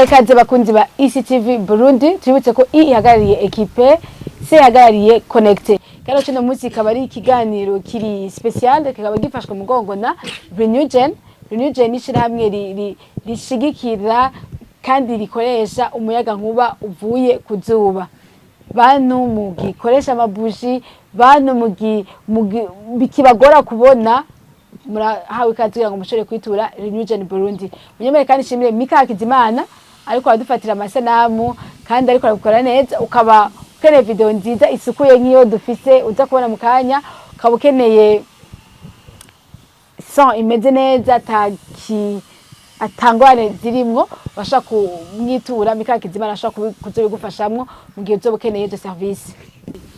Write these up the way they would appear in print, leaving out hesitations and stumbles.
Ikaze bakunzi ba ECTV Burundi. Tubibutse ko E ihagarariye équipe, C ihagarariye connecté. Kandi cuno munsi ikaba ari ikiganiro kiri spécial, kikaba gifashwe mu mugongo na Renewgen. Renewgen ni ishirahamwe rishigikira kandi rikoresha umuyaga nkuba uvuye ku zuba. Bantu mugikoresha amabuji, bantu bikibagora kubona, murahawe ikaze kugira ngo mushobore kwitura Renewgen Burundi. Munyemere kandi nshimire Mika Hakizimana ariko aradufatira amasanamu kandi ariko arabikora neza. Ukaba ukeneye video nziza isukuye nk'iyo dufise uza kubona mu kanya, ukaba ukeneye son imeze neza, atangwane zirimwo, bashobora kumwitura. Mika Hakizimana ashobora kuzobigufashamwo mu gihe uzoba ukeneye izo service.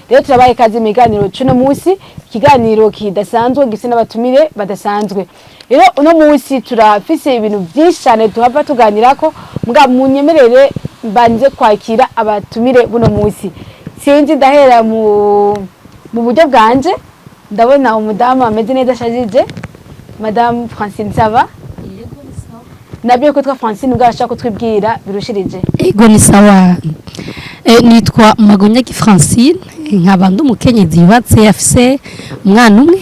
Rero turabaye ikaze mu kiganiro c'uno munsi, ikiganiro kidasanzwe gifise n'abatumire badasanzwe. Rero uno munsi turafise ibintu vyinshi cane tuhava tuganirako, mbwa munyemerere mbanze kwakira abatumire buno munsi. Sinzi, ndahera mu buryo bwanje. Ndabona umudamu ameze neza, ashajije, Madame Francine. Ça va? Nabyo ko twa Francine ubwo arashaka kutwibwira birushirije. Ego, ni sawa. Nitwa Magonyagi Francine, nkaba ndi umukenyezi yubatse, afise umwana umwe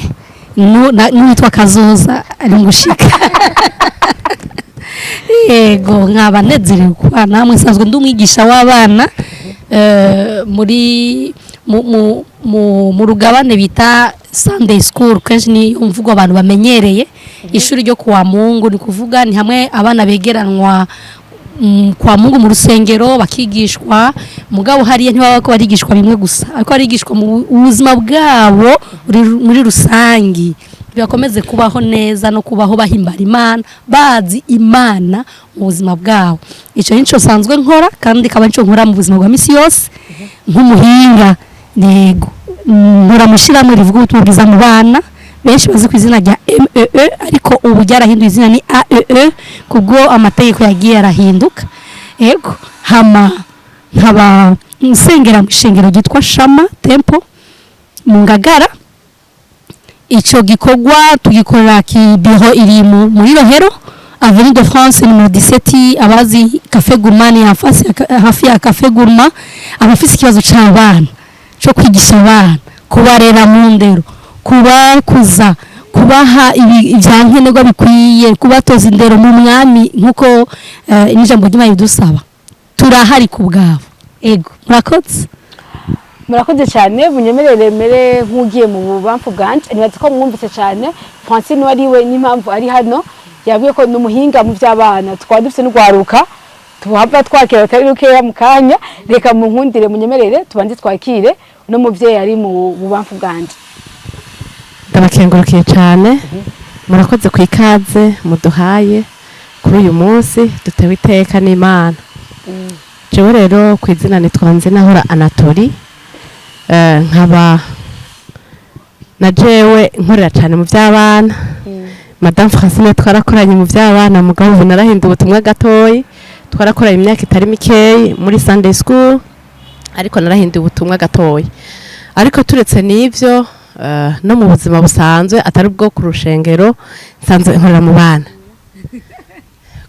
n'uwitwa Kazoza ari mu gushika. Yego, nkaba nezerewe kuba namwe. Nsanzwe ndi umwigisha w'abana muri mu rugabane bita Sunday School. Kenshi ni umvugo abantu bamenyereye, ishuri ryo kuwa Mungu. Ni kuvuga ni hamwe abana begeranwa kwa Mungu mu rusengero bakigishwa. Mugabo hariya ntibaba ko barigishwa bimwe gusa, ariko barigishwa mu buzima bwabo muri rusangi, bakomeze kubaho neza no kubaho bahimbara Imana, bazi Imana mu buzima bwabo. Icyo nico sanzwe nkora, kandi kaba nico nkora mu buzima bwa misi yose nk'umuhinga. Yego, nkora mushiramwe rivuga ubutumwa bwiza mu bana, benshi bazi ku izina rya MEE, ariko ubu ryarahinduye izina, ni AEE, kubwo amategeko yagiye arahinduka. Yego, hama nkaba nsengera mu ishengero ryitwa Shama Temple mu Ngagara. Ico gikorwa tugikorera ki biro iri muri Rohero, Avenue de France numéro 17. Abazi Café Gourmand, hafi ya Café Gourmand. Abafise ikibazo c'abana, cyo kwigisha abana, kubarera mu ndero, kubakuza, kubaha ibyankenerwa bikwiye, kubatoza indero mu Mwami nk'uko n'ijambo ry'Imana ridusaba, turahari ku bwabo. Ego, murakoze. Murakoze cyane. Munyemerere mere nk'ugiye mu bubamfu bwanje. Nibaza ko mwumvise cyane Francine wari we n'impamvu ari hano. Yabwiye ko ni umuhinga mu by'abana. Twaba dufite n'urwaruka tuhava twakira batari rukeya mu kanya. Reka munkundire, munyemerere tubanze twakire uno muvyeyi ari mu bubamfu bwanje. Ndabakengurukiye cyane, murakoze ku ikaze muduhaye kuri uyu munsi dutewe iteka n'Imana. Jewe rero ku izina nitwa Nzinahora Anatoli, nkaba na jewe nkorera cyane mu by'abana. Madame Francine twarakoranye mu by'abana, mugabo ubu narahinduye ubutumwa gatoyi. Twarakoranye imyaka itari mikeyi muri Sunday School, ariko narahinduye ubutumwa gatoyi. Ariko turetse n'ivyo, no mu buzima busanzwe atari ubwo ku rushengero, nsanzwe nkorera mu bana.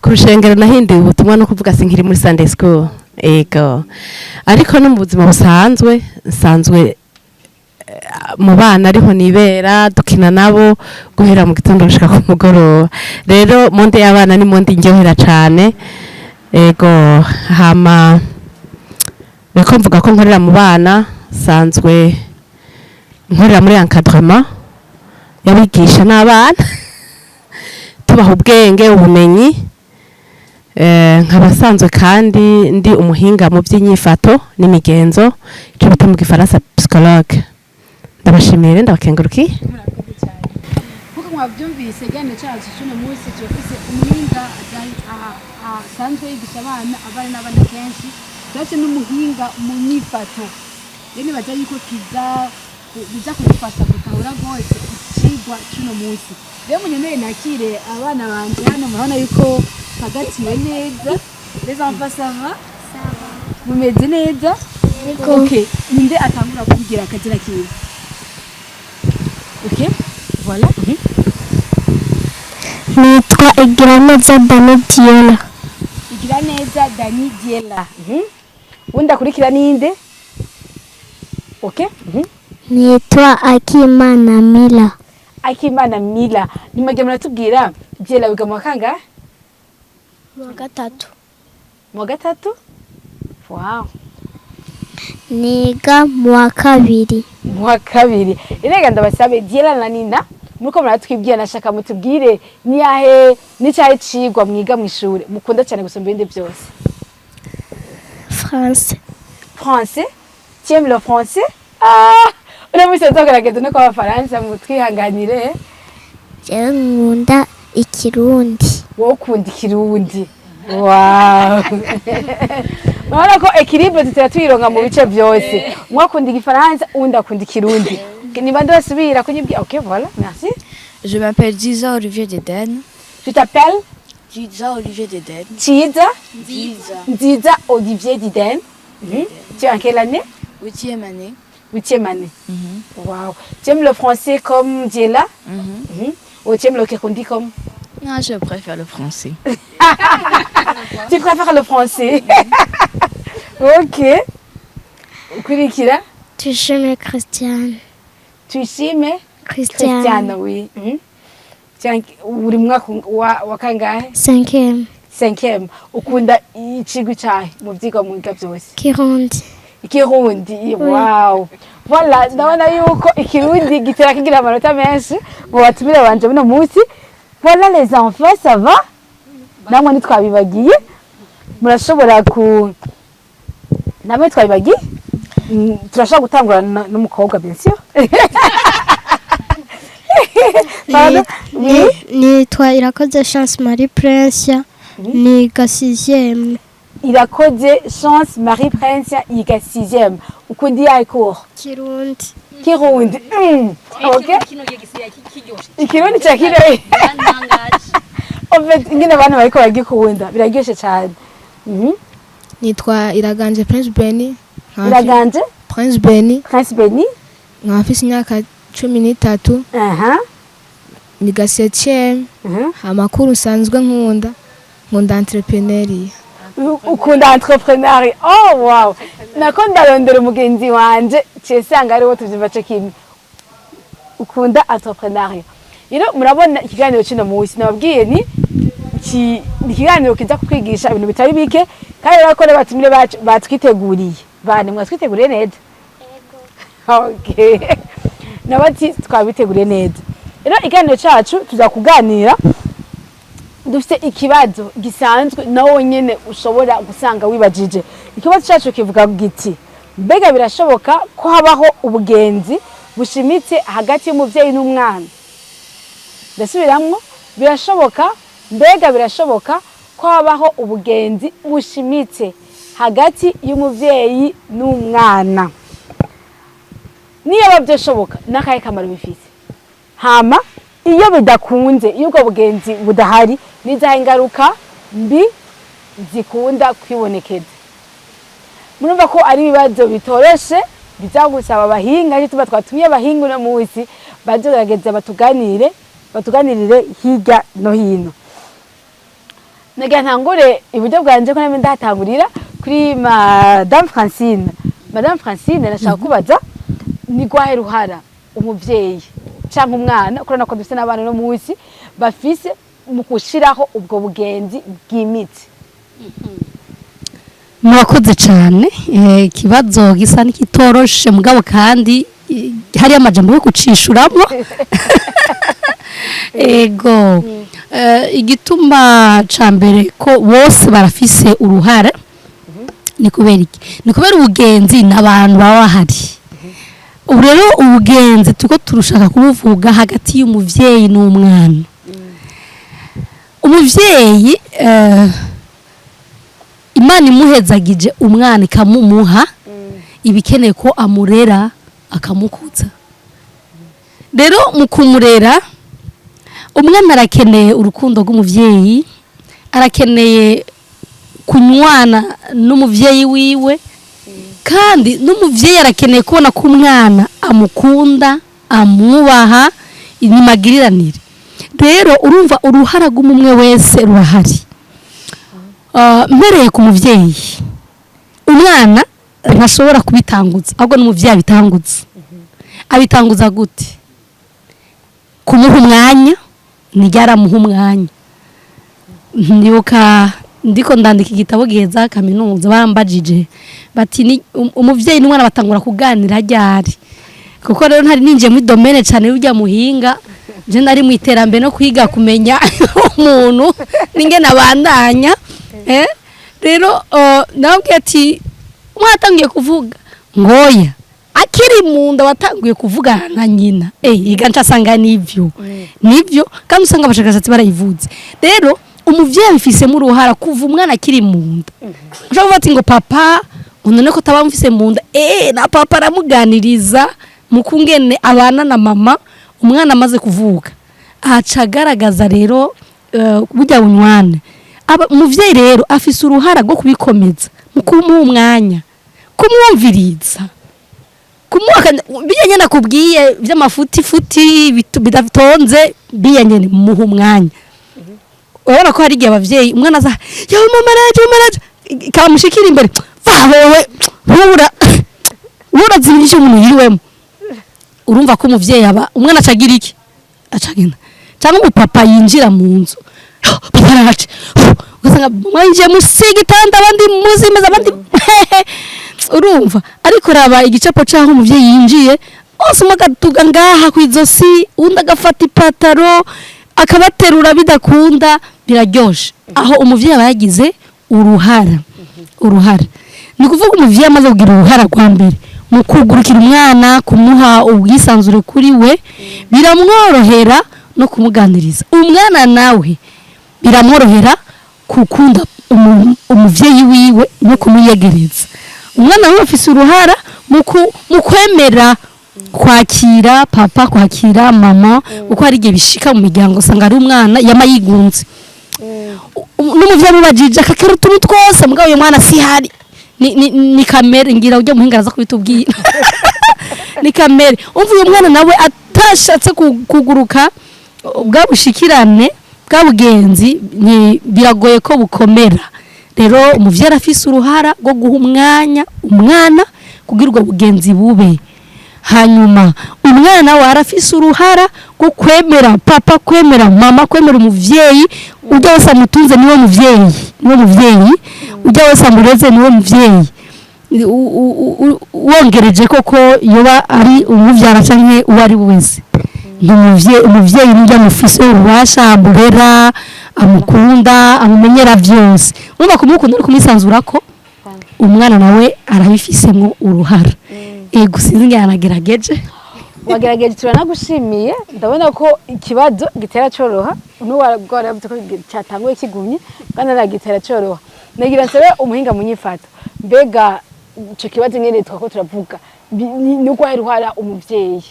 Ku rushengero nahinduye ubutumwa, no kuvuga sinkiri muri Sunday School. Ego, ariko no mu buzima busanzwe nsanzwe mu bana, ariho nibera, dukina nabo guhera mu gitondo gushika ku mugoroba. Rero monde y'abana ni monde indyohera cane. Ego, hama reko mvuga ko nkorera mu bana, sanzwe nkorera muri encadrement y'abigisha n'abana, tubaha ubwenge, ubumenyi. Nkaba sanzwe kandi ndi umuhinga mu by'inyifato n'imigenzo, icyo bita mu Gifaransa psychologue. Ndabashimiye rero, ndabakengurukiye. Nkuko mwabyumvise, ikiganiro cyacu cy'uno munsi turafise umuhinga asanzwe yigisha abana, abana n'abana kenshi. Turafise n'umuhinga mu nyifato. Rero nibaza yuko kiza biza kudufasha gutahura rwose icigwa cy'uno munsi. Rero munyemere nakire abana banje hano. Murabona yuko bagatiwe neza. Les enfants, ça va? Mumeze neza? Okay, ninde atangura kubwira akazina kiwe? Okay, voilà. Nitwa Igiraneza Dani Diona. Igira neza Dani Diela. Wundi akurikira ninde? Okay. Nitwa Akimana Mila. Akimana Mila. Nimwege muratubwira, Diela wiga mu wa kangahe? Mu wa gatatu. Mu wa gatatu, wow. Niga mu wa kabiri. Mu wa kabiri. Rega ndabasabe, Diela na Nina, muriko muratwibwira, nashaka mutubwire niyahe n'icahe cigwa mwiga mw'ishure mukunda cyane gusumba ibindi byose. Français. Français? Tu aimes le français? Ah, uno munsi tuzogerageza no kwa Faransa, mutwihanganire. Jewe nkunda Ikirundi. Wowe ukunda Ikirundi, wow. Urabona ko équilibre tutera tuyironka mu bice byose: umwe akunda Igifaransa, uwundi akunda Ikirundi. Ni bande basubira kunyibwira? Ok, voilà, merci. Je m'appelle Giza Olivier Deden. Tu t'appelles? Giza Olivier Deden. Chiza? Giza. Nziza Olivier Diden. Tu es en quelle année? Huitième année. Huitième année. Wow. Tu aimes le français comme Diela? Ou tu aimes le Kirundi comme? Non, je préfère le français. Tu préfères le français. Ok. Ukurikira? Tuyishime Christiane. Tuyishime? Christiane. Christiane, oui. Uri mu mwaka wa kangahe? Cinquième. Cinquième. Ukunda icigwa icahe mu vyigwa mwiga vyose? Kirundi. Ikirundi, wow. Voilà, ndabona yuko Ikirundi gitera kigira amanota menshi mu batumire banje buno munsi. Voilà, les enfants, ça va? Namwe ntitwabibagiye, murashobora ku namwe twabibagiye. Turashobora gutangura n'umukobwa, bien sûr. Pardon? Oui. Nitwa Irakoze Chance Marie Prince, niga sixième. Irakoze Chance Marie Prince, yiga sixième. Ukunda iyahe cours? Kirundi. Kirundi. Ok, Ikirundi ca kire. En fait, ingene abana bariko baragikunda biraryoshe cane. Nitwa Iraganje Prince Benny. Iraganje? Prince Benny. Prince Benny. Nkaba mfise imyaka 13. Niga septième. Amakuru nsanzwe nkunda, nkunda entrepreneuriat. Ukunda entrepreneur? Oh wow, nako ndarondera umugenzi wanje cesanga ariwo tuvyumva co kimwe. Ukunda entrepreneuriat. Rero murabona ikiganiro c'uno munsi nababwiye ni ni ikiganiro kiza kukwigisha ibintu bitari bike, kandi rero ko n'abatumire bacu batwiteguriye. Bane, mwatwiteguriye neza? Okay, nabati twabiteguriye neza. Rero ikiganiro cacu tuza kuganira, dufite ikibazo gisanzwe nawe nyene ushobora gusanga wibajije. Ikibazo cyacu kivuga giti: mbega birashoboka ko habaho ubugenzi bushimitse hagati y'umuvyeyi n'umwana? Ndasubiramwo: birashoboka, mbega birashoboka ko habaho ubugenzi bushimitse hagati y'umuvyeyi n'umwana? Niyo byoshoboka, n'akahe kamaro bifise? Hama iyo bidakunze, iyo ubwo bugenzi budahari, n'izahe ingaruka mbi zikunda kwibonekeza? Murumva ko ari ibibazo bitoroshe, bizagusaba abahinga. Ariko tuba twatumye abahinga uno munsi, bazogerageza batuganire, batuganirire hirya no hino. Nagira ntangure iburyo bwanje, ko namwe ndahatangurira kuri Madame Francine. Madame Francine, nashaka kubaza: ni gwahe ruhara umuvyeyi canke umwana, kurana ko dufise n'abana no munsi, bafise mu gushiraho ubwo bugenzi bw'imitsi? Murakoze cyane. Ikibazo gisa n'ikitoroshe, mugabo kandi hariyo amajambo yo kucishuramo. Ego. Igituma ca mbere ko bose barafise uruhara ni kubera iki? Ni kubera ubugenzi n'abantu baba bahari. Ubu rero ubugenzi turiko turushaka kubuvuga hagati y'umuvyeyi n'umwana. Umuvyeyi, Imana imuhezagije umwana ikamumuha, iba ikeneye ko amurera, akamukuza. Rero mu kumurera, umwana arakeneye urukundo rw'umuvyeyi, arakeneye kunywana n'umuvyeyi wiwe, kandi n'umuvyeyi arakeneye kubona ko umwana amukunda, amwubaha, imagiriranire. Rero urumva uruhara rw'umwe wese rurahari. Mpereye ku muvyeyi, umwana ntashobora kubitanguza, ahubwo n'umuvyeyi abitanguza. Abitanguza gute? Kumuha umwanya. Ntiryaramuha umwanya. Ndibuka ndiko ndandika igitabo giheza kaminuza, barambajije bati: "Ni umuvyeyi n'umwana batangura kuganira ryari?" Kuko rero ntari ninjiye muri domaine cyane y'urya muhinga, je nari mu iterambere no kwiga kumenya umuntu n'ingene abandanya. Rero nababwiye ati: "Umwana atangiye kuvuga ngoya akiri mu nda, watanguye kuvugana na nyina." Iga nca asanga nivyo, nivyo, kandi usanga abashakashatsi barayivuze. Rero umuvyeyi abifisemo uruhara kuva umwana akiri mu nda. Ushobora kuvuga ati ngo papa, ngo none ko taba mufise mu nda? Na papa aramuganiriza mu kungene abana na mama. Umwana amaze kuvuka aca agaragaza rero burya bunywane. Umuvyeyi rero afise uruhara rwo kubikomeza mu kumuha umwanya, kumwumviriza, kumuha bijya nyene akubwiye vy'amafuti futi bidatonze, biya nyene muha umwanya. Urabona ko hari igihe abavyeyi, umwana aza: "Yo mama araje, mama araje," kamushikira imbere: "Va wowe, ntubura urazimisha umuntu yiriwemo." Urumva ko umuvyeyi aba umwana acagira iki? Acagenda. Cyangwa umupapa yinjira mu nzu: "Papa araje," ugasanga mama yinjiye munsi y'igitanda, abandi munsi y'imeza, abandi hehe. Urumva, ariko raba igicapo c'aho umuvyeyi yinjiye bose, umwe agatuga ngaha kw'izosi, undi agafata ipataro akabaterura, bidakunda, biraryoshe. Aho umuvyeyi aba yagize uruhara. Uruhara ni ukuvuga umuvyeyi amaze kugira uruhara rwa mbere mu kugurukira umwana, kumuha ubwisanzure kuri we, biramworohera no kumuganiriza. Umwana nawe biramworohera gukunda umuvyeyi wiwe no kumuyegereza. Umwana we afise uruhara mu kwemera kwakira papa, kwakira mama, kuko hari igihe bishika mu miryango usanga ari umwana yama yigunze, n'umuvyeyi amubajije akakera utuntu twose, mugabo uyu mwana si hari ni kamere. Ngira ujya muhinga araza kubitubwira, ni kamere. Umva, uyu mwana nawe atashatse kuguruka, bwa bushikirane, bwa bugenzi, ni biragoye ko bukomera. Rero umuvyeyi arafise uruhara rwo guha umwanya umwana kugira ubwo bugenzi bube. Hanyuma umwana nawe arafise uruhara rwo kwemera papa, kwemera mama, kwemera umuvyeyi. Ujya wese amutunze niwe muvyeyi, niwe muvyeyi. Ujya wese amureze niwe muvyeyi. Wongereje koko yoba ari umuvyara canke uwo ari we wese, ni umuvyeyi. Umuvyeyi nibyo amufise ububasha, amurera, amukunda, amumenyera vyose. Urumva, kumukunda no kumwisanzura ko umwana nawe arabifisemo uruhara. Ego, sinzi ngira nagerageje. Wagerageje, turanagushimiye. Ndabona ko ikibazo gitera coroha, n'uwaravuze ko cyatanguye kigumye kandi aragitera coroha. Nagira nsabe umuhinga mu nyifato, mbega ico kibazo nyene twako turavuga, ni uko ruhara umuvyeyi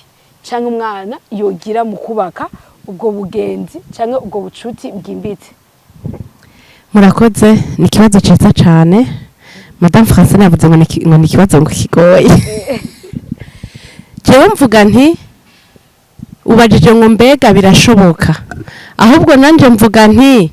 canke umwana yogira mu kubaka ubwo bugenzi canke ubwo bucuti bwimbitse? Murakoze, ni ikibazo ciza cane. Madame Francine yavuze ngo ni ikibazo ngo kigoye. Jewe mvuga nti ubajije ngo mbega birashoboka, ahubwo nanje mvuga nti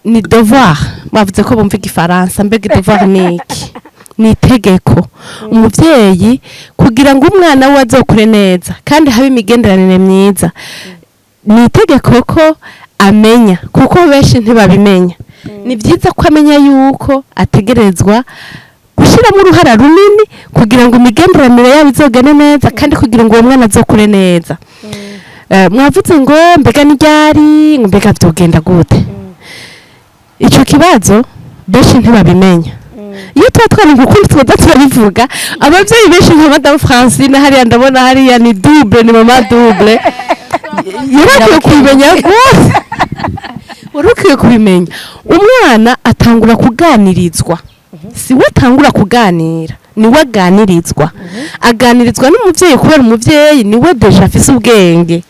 ni devoir. Bavuze ko bumva igifaransa. Mbega devoir ni iki? Ni itegeko. Umuvyeyi kugira ngo umwana we azokure neza kandi habe imigenderanire myiza, ni itegeko ko amenya, kuko benshi ntibabimenya. Ni byiza ko amenya yuko ategerezwa gushyiramo uruhara runini kugira ngo imigenderanire yabo izogende neza, kandi kugira ngo uwo mwana azokure neza. Mwavuze ngo mbega ni ryari, ngo mbega vyogenda gute? Ico kibazo benshi ntibabimenya. Iyo tuba twaronka ukundi twoza turabivuga, abavyeyi benshi nka Madame Francine hariya, ndabona hariya ni double, ni mama double, yarakwiye kubimenya rwose, wari ukwiye kubimenya. Umwana atangura kuganirizwa, si we atangura kuganira, niwe aganirizwa, aganirizwa n'umuvyeyi, kubera umuvyeyi niwe déjà afise ubwenge.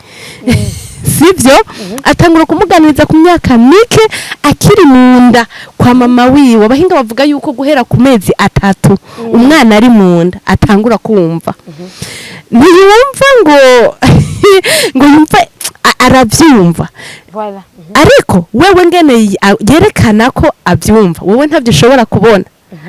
Sivyo? Atangura kumuganiriza ku myaka mike, akiri mu nda kwa mama wiwe. Abahinga bavuga yuko guhera ku mezi 3 umwana ari mu nda atangura kumva. Ntiyumva ngo yumve, aravyumva. Voilà. Ariko wewe ngene yerekana ko abyumva, wowe ntabyo ushobora kubona,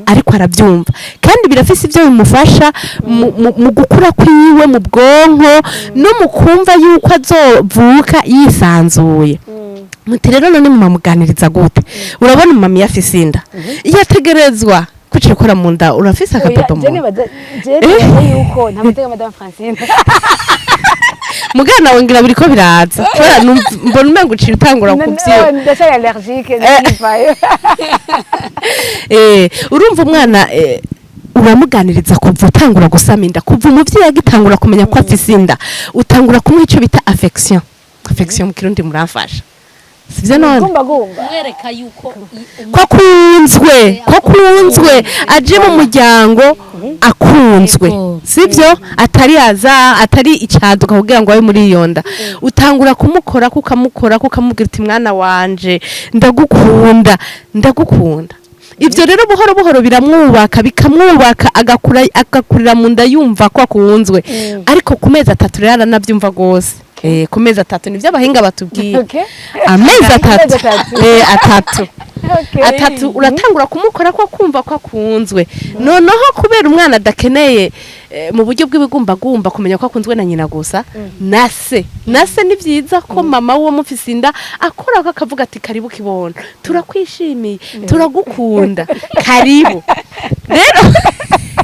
ariko arabyumva, kandi birafise ibyo bimufasha mu gukura kwiwe mu bwonko no mu kumva yuko azovuka yisanzuye. Muti rero none mumamuganiriza gute? Urabona, mama iyo afise inda, iyo ategerezwa kucira ukora mu nda, urafise akadodo mu Je nda. nibaza, je nibaza yuko nta madame Francine. Mugana wawe ngira biriko biraza, kubera mbona umengo uciye utangura kuvyiba. Ndacyari allergique, ndivayo. Urumva, umwana uramuganiriza kuva utangura gusama inda, kuva umuvyeyi agitangura kumenya ko afise inda, utangura kumuha ico bita affection. Affection mu Kirundi, muramfasha, sivyo none? Gumba gumba. Mwereka yuko Ko akunzwe, aje mu muryango akunzwe. Yego. Sivyo? Atari aza atari icaduka kugira ngo abe muri iyo nda. Utangura kumukora, kukamukora, kukamubwira uti: "Mwana wanje, ndagukunda, ndagukunda." Ibyo rero buhoro buhoro biramwubaka, bikamwubaka, agakura, agakurira mu nda yumva ko akunzwe. Ariko ku mezi 3 rero aranabyumva rwose. Ku mezi 3, nivyo abahinga batubwiye. Amezi Amezi 3. 3. 3. 3 uratangura kumukora ko kumva ko akunzwe. Noneho kubera umwana adakeneye mu buryo bw'ibigumbagumba kumenya ko akunzwe na nyina gusa, na se ni byiza ko mama w'uwo mufise inda akora ko akavuga ati: "Karibu kibondo, turakwishimiye, turagukunda, karibu." Rero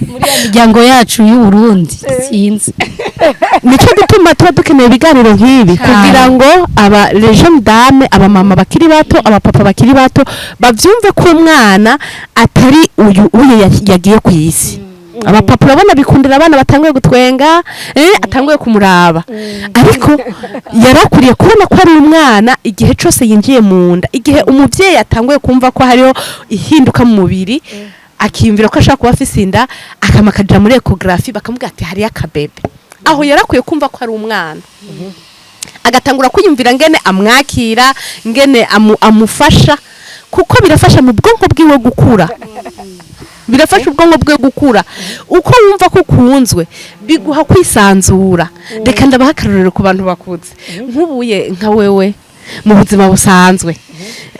Muri ya miryango yacu y'u Burundi, sinzi. Nico gituma tuba dukeneye ibiganiro nk'ibi, kugira ngo aba les jeunes dames, abamama bakiri bato, abapapa bakiri bato bavyumve ko umwana atari uyu yagiye ku isi. Abapapa urabona bikundira abana batanguye gutwenga, atanguye kumuraba, ariko yarakuriye kubona ko ari umwana igihe cose yinjiye mu nda. Igihe umuvyeyi atanguye kumva ko hariho ihinduka mu mubiri, akiyumvira ko ashaka kuba afise inda, akama akaja muri échographie, bakamubwira ati: "Hariyo akabebe," aho yarakwiye kumva ko ari umwana, agatangura kwiyumvira ngene amwakira, ngene amufasha, kuko birafasha mu bwonko bwiwe gukura, birafasha ubwonko bwe gukura. Uko wumva ko ukunzwe biguha kwisanzura. Reka ndabaha akarorero ku bantu bakuze. Nk'ubuye nka wewe mu buzima busanzwe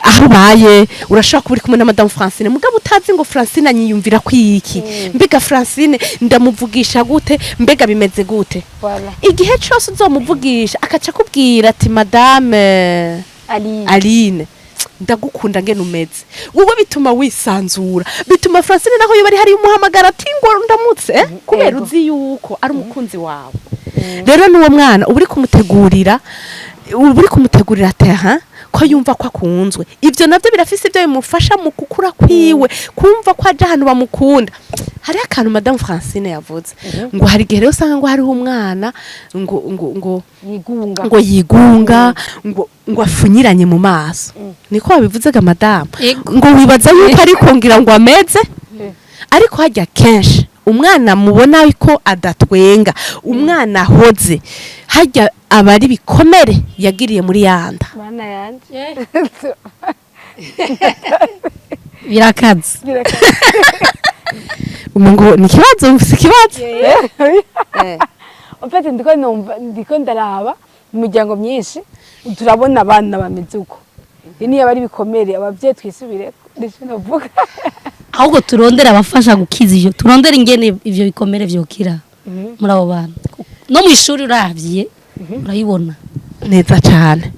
aho ubaye, urashobora kuba uri kumwe na madamu Francine, mugabo utazi ngo Francine anyiyumvira kwiki, mbega Francine ndamuvugisha gute, mbega bimeze gute? Voilà. Igihe cyose uzomuvugisha akaca akubwira ati: "Madame Ali. Aline, ndagukunda ngene umeze wowe," bituma wisanzura, bituma Francine naho yoba ari hari umuhamagara ati ngo ndamutse, kubera uzi yuko ari umukunzi wawe. Rero n'uwo mwana uba uri kumutegurira, uba uri kumutegurira terrain ko yumva ko akunzwe. Ibyo nabyo birafise ibyo bimufasha mu gukura kwiwe, kumva ko aja ahantu bamukunda. Hariho akantu madamu Francine yavuze ngo hari igihe rero usanga ngo hariho umwana ngo Yigunga. ngo yigunga, ngo afunyiranye mu maso. Niko wabivuze ga madamu? Ego. Ngo wibaza yuko ariko ngira ngo ameze, ariko hajya kenshi umwana mubona ko adatwenga, umwana ahoze hajya, aba ari bikomere yagiriye muri yanda. Mana yanje. Birakaze. Ngo ni ikibazo, mfise ikibazo. En fait, ndiko numva, ndiko ndaraba mu miryango myinshi, turabona abana bameze uko. Niyo bari bikomere, abavyeyi twisubire, ndetse novuga. Ahubwo turondera abafasha gukiza ivyo, turondera ingene ivyo bikomere vyokira muri abo bana. No mu ishuri uravye urayibona. Neza cyane.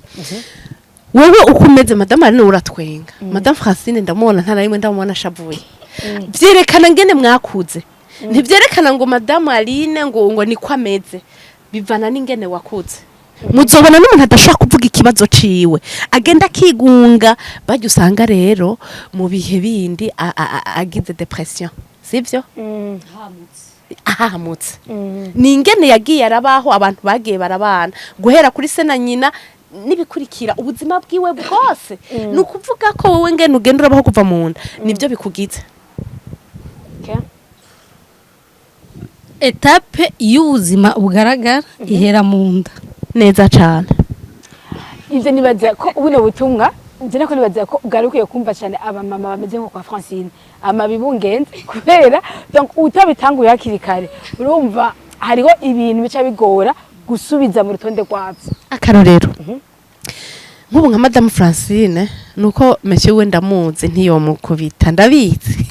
Wowe uko umeze, madamu Aline, uratwenga, madamu Francine ndamubona, nta na rimwe ndamubona ashavuye. Byerekana ngene mwakuze, ntibyerekana ngo madamu Aline ngo niko ameze. Bivana n'ingene wakuze. Muzobona n'umuntu adashobora kuvuga ikibazo ciwe, agenda akigunga, bajya usanga rero mu bihe bindi agize dépression, sivyo? Ahahamutse ni ingene yagiye arabaho, abantu bagiye barabana guhera kuri se na nyina n'ibikurikira ubuzima bwiwe bwose. Ni ukuvuga ko wowe ngene ugenda urabaho kuva mu nda nibyo bikugize. Okay. Étape y'ubuzima bugaragara ihera mu nda. Neza cane. Ivyo nibaza ko buno butumwa, nje nako nibaza ko bwari bukwiye kumva cyane abamama bameze nko kwa Francine, ama bibungenze, kubera donc utabitanguye hakiri kare, urumva hariho ibintu bica bigora gusubiza mu rutonde rwavyo. Akarorero, nk'ubu nka Madamu Francine, nuko monsieur we ndamuzi, ntiyomukubita, ndabizi.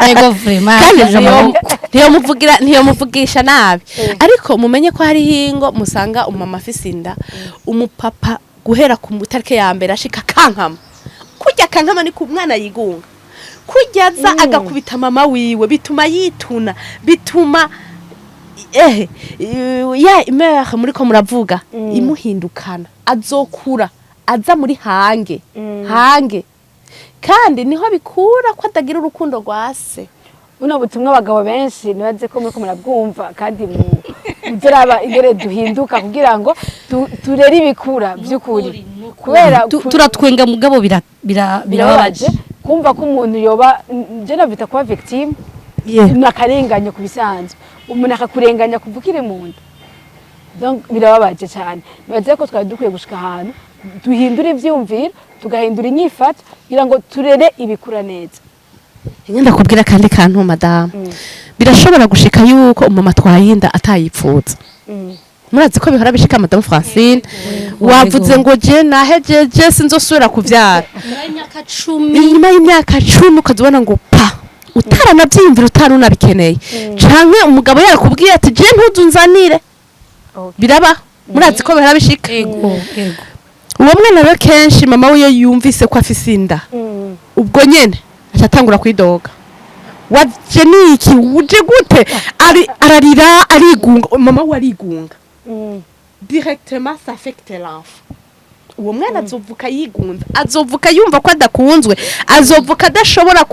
Ego, vraiment. Kandi yaje amaboko. ntiyomuvugira, ntiyomuvugisha nabi, ariko mumenye ko hariho ingo musanga umumama afise inda, umupapa guhera ku itariki ya mbere ashika kankama kurya kankama, ni ku mwana yigunga kurya, aza agakubita mama wiwe, bituma yituna, bituma ehe ya humeur muriko muravuga imuhindukana, azokura aza muri hange hange, kandi niho bikura ko atagira urukundo rwa se. Buno butumwa abagabo benshi nibaze ko muriko murabwumva, kandi muzoraba ingene duhinduka kugira ngo turere ibikura by'ukuri, kubera Turatwenga mugabo birababaje birababaje. Kumva ko umuntu yoba, je navita kuba victime ni akarenganya. Ku bisanzwe umuntu akakurenganya kuva ukiri mu nda, donc birababaje cyane. Nibaze ko twari dukwiye gushika ahantu duhindura ivyumviro, tugahindura inyifato kugira ngo turere ibikura neza. Ngenda kubwira kandi kantu, madamu, birashobora gushika yuko umumama atwaye inda atayipfuza. Murazi ko bihora bishika. Madamu Francine, wavuze ngo je nahejeje, sinzosubira kuvyara. Imyaka 10. Inyuma y'imyaka 10 ukazibona ngo pa, utaranavyiyumvira, utari unabikeneye, canke umugabo yarakubwiye ati je ntuzunzanire. Biraba, murazi ko bihora bishika. Ego. Uwo mwana rero kenshi mama wiyo yumvise ko afise inda, ubwo nyene aca atangura kwidoga: waje niki? Uje gute? Ari ararira, arigunga, mama we arigunga directement, ça affecte l'enfant. Uwo mwana azovuka yigunze, azovuka yumva ko adakunzwe, azovuka adashobora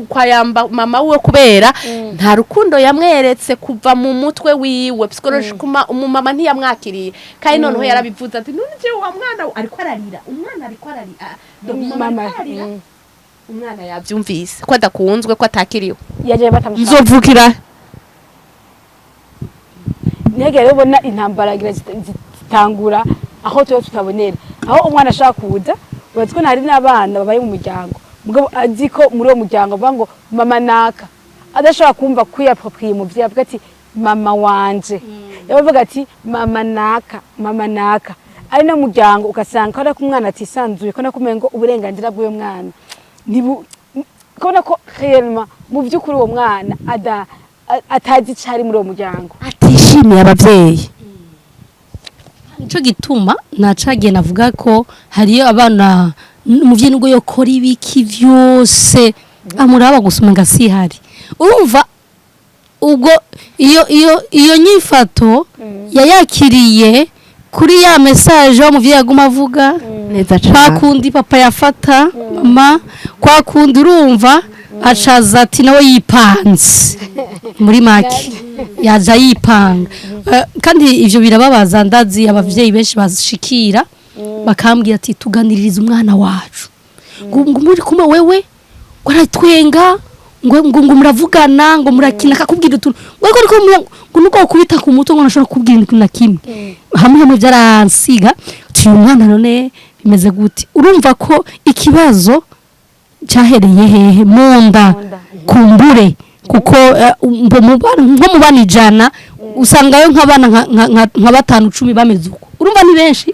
kwayamba mama wiwe, kubera nta rukundo yamweretse kuva mu mutwe wiwe psychologiquement. Umumama ntiyamwakiriye, kandi noneho yarabivuze ati none jewe wa mwana we ariko ararira, umwana ariko ararira. Ah, donc mama mama ariko ararira, umwana yavyumvise ko adakunzwe, ko atakiriwe. Yaje batamushaka. Nzovukira. Ntihagire rero ubona intambara ngira zitangura aho tuba tutabonera, aho umwana ashaka kuza. Urazi ko hari n'abana babaye mu muryango, mugabo azi ko muri uwo muryango bavuga ngo mama naka, adashobora kumva kwiyapproprier umuvyeyi, avuga ati mama wanje, yabavuga ati mama naka, mama naka, ari no muryango ugasanga ko ariko umwana atisanzuye, ko nakumenye ngo uburenganzira bw'uyo mwana ntibu kubona ko réellement mu by'ukuri uwo mwana atazi icari muri uwo muryango. Atishimiye abavyeyi. Nico gituma nacagiye navuga ko hariyo abana umuvyeyi nubwo yokora ibiki vyose amuraba gusoma ngasihari, urumva ubwo iyo nyifato yayakiriye kuri ya message wa muvyeyi aguma avuga. Neza Kwa cane. kundi papa yafata mama, kwa kundi urumva acaza ati nawe yipanze, muri make yaza yipanga. Kandi ivyo birababaza. Ndazi abavyeyi benshi bashikira bakambwira ati tuganiririza umwana wacu, ngo muri kumwe wewe ngo aratwenga, ngo muravugana, ngo murakina, akakubwira utuntu, ngo ariko ngo nuko ukubita ku mutwe ngo ntashobora kukubwira ikintu na kimwe. Hamwe hamwe byaransiga uyu mwana, none bimeze gute? Urumva ko ikibazo cyahereye hehe? Mu nda kumbure, kuko nko mu bana 100 usangayo nk'abana nka batanu, 10 bameze uko. Urumva ni benshi.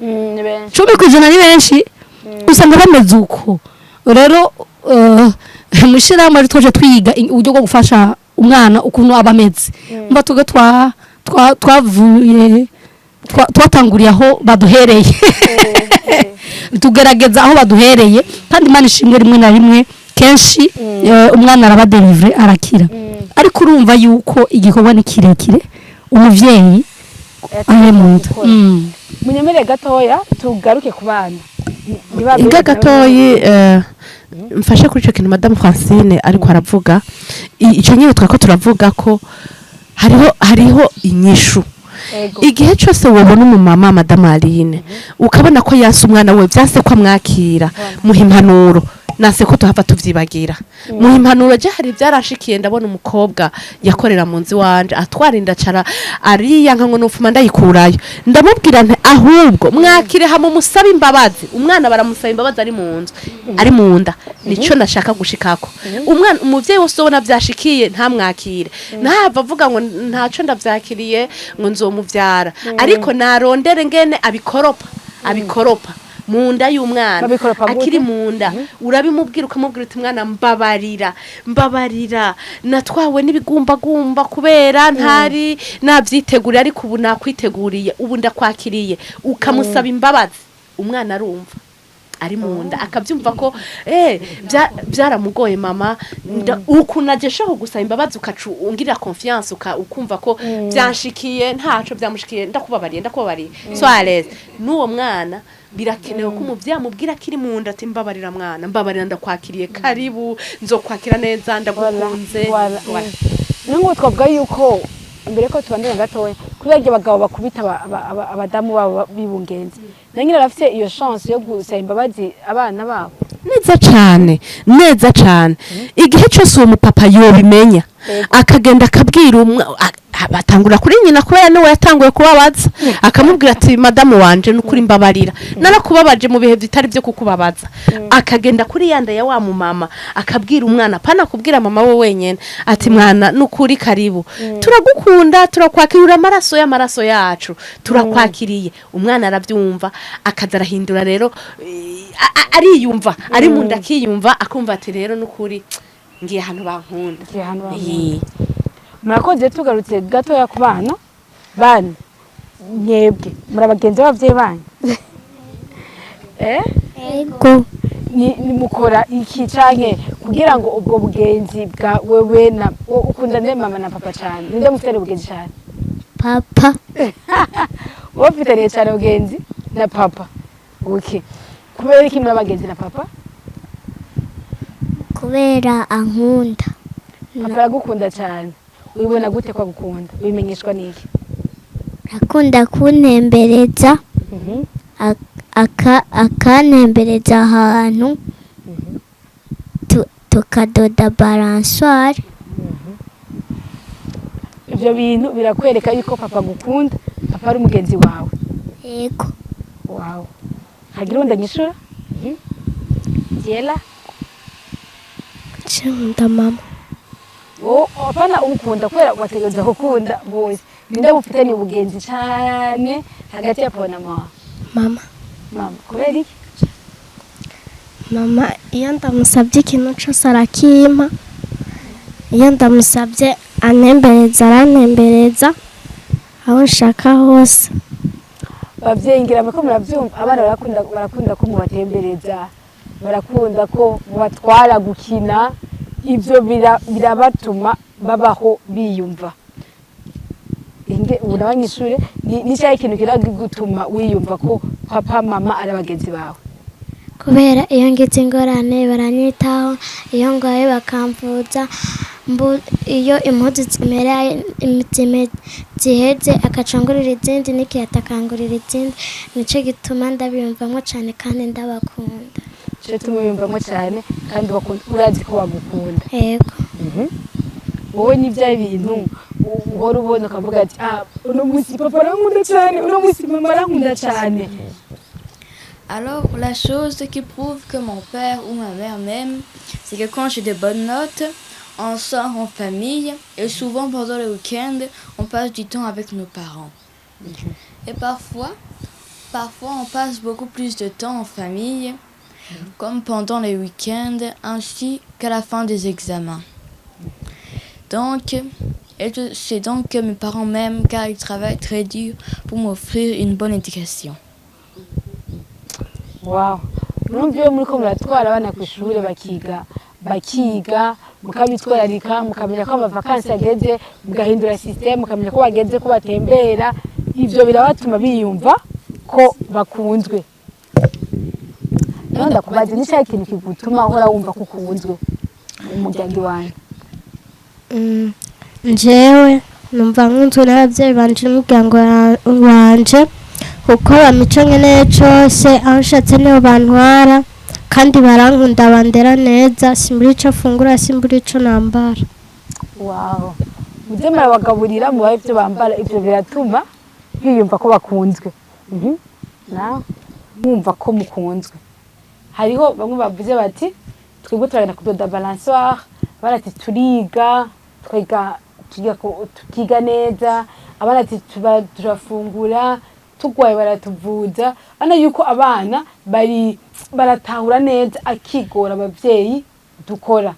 Ni benshi. 10% ni benshi, usanga bameze uko. Rero mu ishyirahamwe rero twaje twiga uburyo bwo gufasha umwana ukuntu aba ameze. Mba tuga twavuye twatanguriye aho baduhereye, tugerageza aho baduhereye, kandi Imana ishimwe, rimwe na rimwe kenshi umwana araba délivré, arakira. Ariko urumva yuko igikorwa ni kirekire, umuvyeyi ari mu nda. Munyemere gatoya tugaruke ku bana. Inga gatoyi, mfashe kuri icyo kintu Madamu Francine ariko aravuga. Icyo nyine twako turavuga ko hariho inyishu. Igihe cyose wabona umumama, Madamu Aline, ukabona ko yanse umwana we, byanse ko amwakira, muha impanuro. Nase ko tuhava tuvyibagira mu impanuro. Je hari byarashikiye, ndabona umukobwa yakorera mu nzu wanje atwara indacara, ariya nka ngo nufuma ndayikurayo. Ndamubwira nti: "Ahubwo mwakire hamwe musabe imbabazi." Umwana baramusaba imbabazi ari mu nzu, ari mu nda. Nico nashaka gushikako. Umwana, umuvyeyi wose ubona vyashikiye ntamwakire, ntahava avuga ngo ntaco ndavyakiriye, ngo nzomuvyara, ariko narondere ngene abikoropa, abikoropa mu nda y'umwana. Babikoropa gute? Akiri mu nda urabimubwira, ukamubwira uti: "Mwana, mbabarira, mbabarira, natwawe n'ibigumbagumba kubera ntari navyiteguriye, ariko ubu nakwiteguriye, ubu ndakwakiriye." Ukamusaba imbabazi, umwana arumva ari mu nda, akabyumva ko byaramugoye. Mama, ukuntu ageshaho gusaba imbabazi, ukacu ungirira confiance, ukumva ko byanshikiye, ntaco byamushikiye, ndakubabariye, ndakubabariye, so à l'aise n'uwo mwana. Birakenewe ko umuvyeyi amubwira akiri mu nda ati: "Mbabarira mwana, mbabarira, ndakwakiriye, karibu, nzokwakira neza, ndagukunze." Voilà. Voilà. N'ubu twavuga yuko imbere ko tubandanya gatoya, kubera iryo abagabo bakubita abadamu babo bibungenze, na nyine barafite iyo chance yo gusaba imbabazi abana babo. Neza cane, neza cane. Igihe cyose uwo mupapa yobimenya, akagenda akabwira batangura kuri nyina, kubera niwe yatanguye kubabaza, akamubwira ati: "Madamu wanje, nukuri mbabarira, narakubabaje mu bihe bitari byo kukubabaza." Akagenda kuri yanda ya wa mumama, akabwira umwana, pana kubwira mama we wenyene, ati: "Mwana, nukuri karibu, turagukunda, turakwakira, amaraso y'amaraso yacu, turakwakiriye." Umwana arabyumva, akaza arahindura rero, ariyumva ari mu nda, akiyumva, akumva ati: "Rero nukuri ngiye ahantu bankunda." Ngiye ahantu bankunda. Eh. Murakoze. Tugarutse gatoya ku bana, bana mwebwe muri abagenzi b'abavyeyi banyu? Ego. Ni mukora iki canke kugira ngo ubwo bugenzi bwa wewe na ukunda nde, mama na papa cane? Ninde mufitaniye ubugenzi cane? Papa. Wowe ufitaniye cane ubugenzi na papa. Okay, kubera iki muri abagenzi na papa? Kubera ankunda. Papa aragukunda cane. Ubibona gute ko agukunda? Ubimenyeshwa n'iki? Akunda kuntembereza, akantembereza ahantu tukadoda balançoire. Ivyo bintu birakwereka yuko papa agukunda, papa ari umugenzi wawe? Ego. Wawe hagira uwundi anyishura? Jela. Nkunda mama. Wowe apana ukunda, kubera wategereza gukunda bose. Ninde mufitaniye ubugenzi cane hagati ya papa na mama? Mama. Mama, kubera iki? Mama, iyo ndamusabye ikintu cyose arakimpa, iyo ndamusabye antembereza arantembereza aho nshaka hose. Bavyeyi, ngira ko muravyumva, abana barakunda ko mubatembereza, barakunda ko mubatwara gukina. Ivyo birabatuma babaho biyumva. Inge ubu nabanyishure ni cyahe ikintu kiragutuma wiyumva ko papa, mama ari abagenzi bawe? Kubera iyo ngize ingorane baranyitaho, iyo ndwaye bakamvuza, iyo impuzu ziheze akacangurira izindi, n'ikirato akangurira izindi. Nicyo gituma ndabiyumvamo cyane kandi ndabakunda. Cyo tumwiyumvamo cyane kandi urazi ko bagukunda? Yego. Wowe ni bya bintu uhora ubona ukavuga ati: "Ah, uno munsi papa arankunda cyane, uno munsi mama arankunda cyane"? Alors, la chose qui prouve que mon père ou ma mère m'aime, c'est que quand j'ai de bonnes notes, on sort en famille et souvent pendant le week-end, on passe du temps avec nos parents. Et parfois on passe beaucoup plus de temps en famille, comme pendant les week-ends ainsi qu'à la fin des examens. Donc, c'est donc que mes parents m'aiment car ils travaillent très dur pour m'offrir une bonne éducation. Wow, murumva iyo muriko muratwara abana ku ishuri, bakiga, mukabitwararika, mukamenya ko amavakansi ageze, mugahindura système, mukamenya ko bageze ko batembera, ivyo birabatuma biyumva ko bakunzwe. Naho ndakubaza, ni cyahe ikintu kigutuma uhora wumva ko ukunzwe mu muryango iwanyu? Njyewe numva nkunzwe n'ababyeyi banje n'umuryango wanje, kuko bampa ico nkeneye cose, aho nshatse niho bantwara. Kandi barankunda, bandera neza, simbura ico fungura, simbura ico nambara. Wow, mujye murabagaburira, mubahe ibyo bambara, ibyo biratuma biyumva ko bakunzwe. Nawe mwumva ko mukunzwe. Hariho bamwe bavuze bati twebwe turagenda kudoda balançoire, abandi ati turiga, twiga tukiga neza, abandi ati tuba turafungura, tugwaye baratuvuza. Ana yuko abana bari baratahura neza akigora abavyeyi dukora.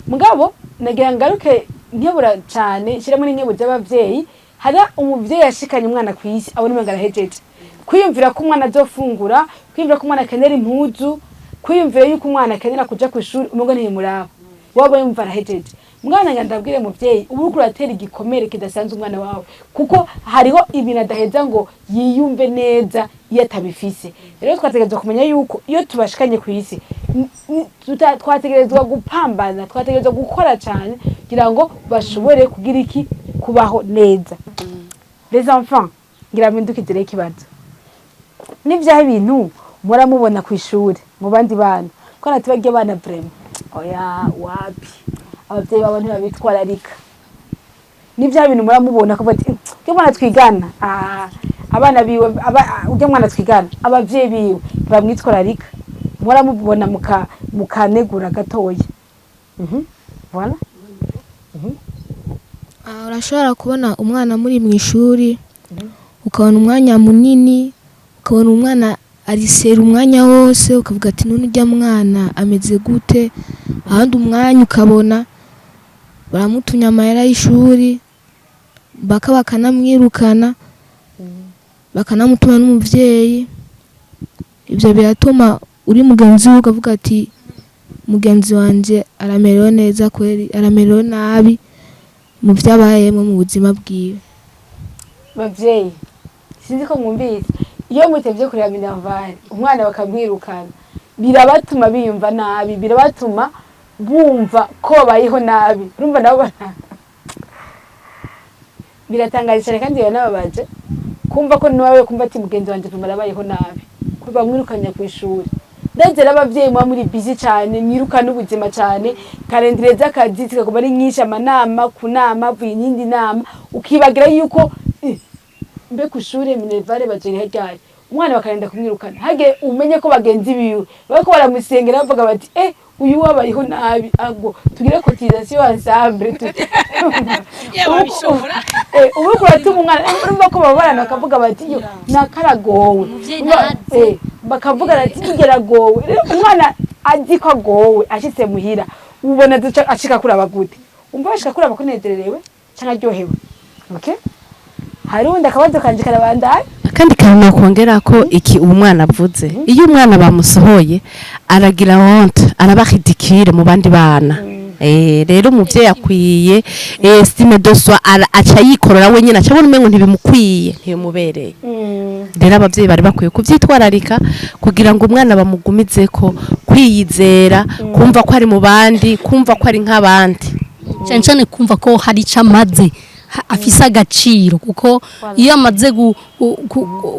Mugabo nagira ngaruke nkebura cyane, shyiramo n'inkebo z'abavyeyi. Hari umuvyeyi yashikanye umwana ku isi abona umenga arahejeje, kwiyumvira ko umwana azofungura, kwiyumvira ko umwana akenera impuzu, kwiyumvira yuko umwana akenera kuja ku ishuri, umengo ntibimuraba, waba yumva arahejeje. Mwana nga ndabwire muvyeyi, ubu uriko uratera igikomere kidasanzwe umwana wawe, kuko hariho ibintu adaheza ngo yiyumve neza iyo atabifise. Rero twategerezwa kumenya yuko iyo tubashikanye ku isi twategerezwa gupambana, twategerezwa gukora cyane kugira ngo bashobore kugira iki, kubaho neza. Les enfants, ngira mpindukizire ikibazo: n'ivyaha ibintu muramubona ku ishuri mu bandi bana, ko natubajya abana vraiment oya wapi, abavyeyi babo ntibabitwararika? N'ivyaha ibintu muramubona ko bati urya mwana twigana, abana biwe urya mwana twigana abavyeyi biwe ntibamwitwararika, muramubona mukanegura gatoya? Voilà. Urashobora kubona umwana muri mu ishuri, ukabona umwanya munini, ukabona umwana arisera umwanya wose, ukavuga ati none urya mwana ameze gute? Ahandi umwanya ukabona baramutumye amahera y'ishuri, baka bakanamwirukana, bakanamutuma n'umuvyeyi. Ibyo biratuma uri mugenzi we ukavuga ati mugenzi wanje aramerewe neza kweri, aramerewe nabi mu vyabayemwo mu buzima bwiwe. Bavyeyi, sinzi ko mwumvise, iyo mutevye kureba minerval umwana bakamwirukana, birabatuma biyumva nabi, birabatuma bumva ko babayeho nabi. Urumva nabo biratangaje cyane kandi biranababaje kumva ko nawe kumva ati mugenzi wanje tumara abayeho nabi ko bamwirukanye ku ishuri. Ndetse n'abavyeyi muba muri busy cyane, mwirukana ubuzima cyane, calendrier z'akazi zikaguma ari nyinshi, amanama ku nama avuye iyindi nama, ukibagira yuko mbe ku ishure minerval bazoriha ryari? Umwana bakarenda kumwirukana, hage umenye ko bagenzi biwe bariko baramusengera bavuga bati uyu wabayeho nabi, ago tugire cotisation ensemble. Wabishobora. Ubu uriko uratuma umwana, urumva ko babarana bakavuga bati yo nakaragowe. Umuvyeyi Urumva, ntazi. Bakavuga ati igeragowe. Rero umwana azi ko agowe, ashitse muhira ubona duca ashika kuraba gute? Umva ashika kuraba ko nezererewe canke aryohewe. Okay, hari undi akabazo kanje karabandanya. Akandi kantu nokongera ko iki uwo mwana avuze, iyo umwana bamusohoye aragira honte, araba ridicule mu bandi bana. Rero umuvyeyi akwiye estime de soi, aca yikorora wenyine, aca abona umengo ntibimukwiye, ntibimubereye. Rero abavyeyi bari bakwiye kuvyitwararika kugira ngo umwana bamugumizeko kwiyizera, kumva ko ari mu bandi, kumva ko ari nk'abandi. Cyane cyane kumva ko hari icyo amaze, afise agaciro, kuko iyo amaze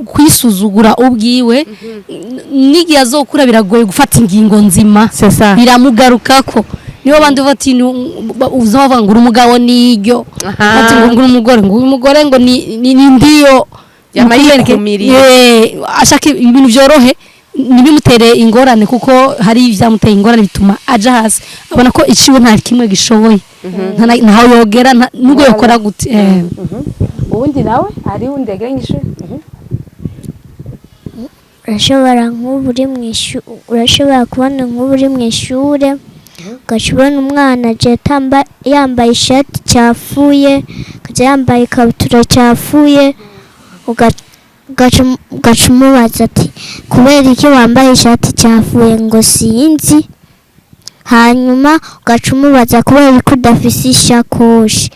kwisuzugura ubwiwe, n'igihe azokura biragoye gufata ingingo nzima. C'est ça. Biramugarukako. Niyo bandi bavuga ati ubuzima bavuga ngo uri umugabo niryo. Bati ngo uri umugore, ngo uyu mugore ngo ni ndiyo. Yama Ni ukubereka- yikumiriye. Ashaka ibintu byorohe, ntibimutere ingorane, kuko hari ibyamuteye ingorane bituma aja hasi, abona ko iciwe nta kimwe gishoboye. Ntaho yogera, nubwo yokora gute. Ubundi nawe hari undi yagira nk'ishuri. Urashobora nk'ubu uri mu ishuri, urashobora kubona nk'ubu uri mu ishuri, ugaca ubona umwana aje yambaye ishati cyafuye, akajya yambaye ikabutura cyafuye, ugaca umubaza ati kubera iki wambaye ishati cyafuye? Ngo sinzi. Hanyuma ugaca umubaza kubera ko udafise ishakoshi,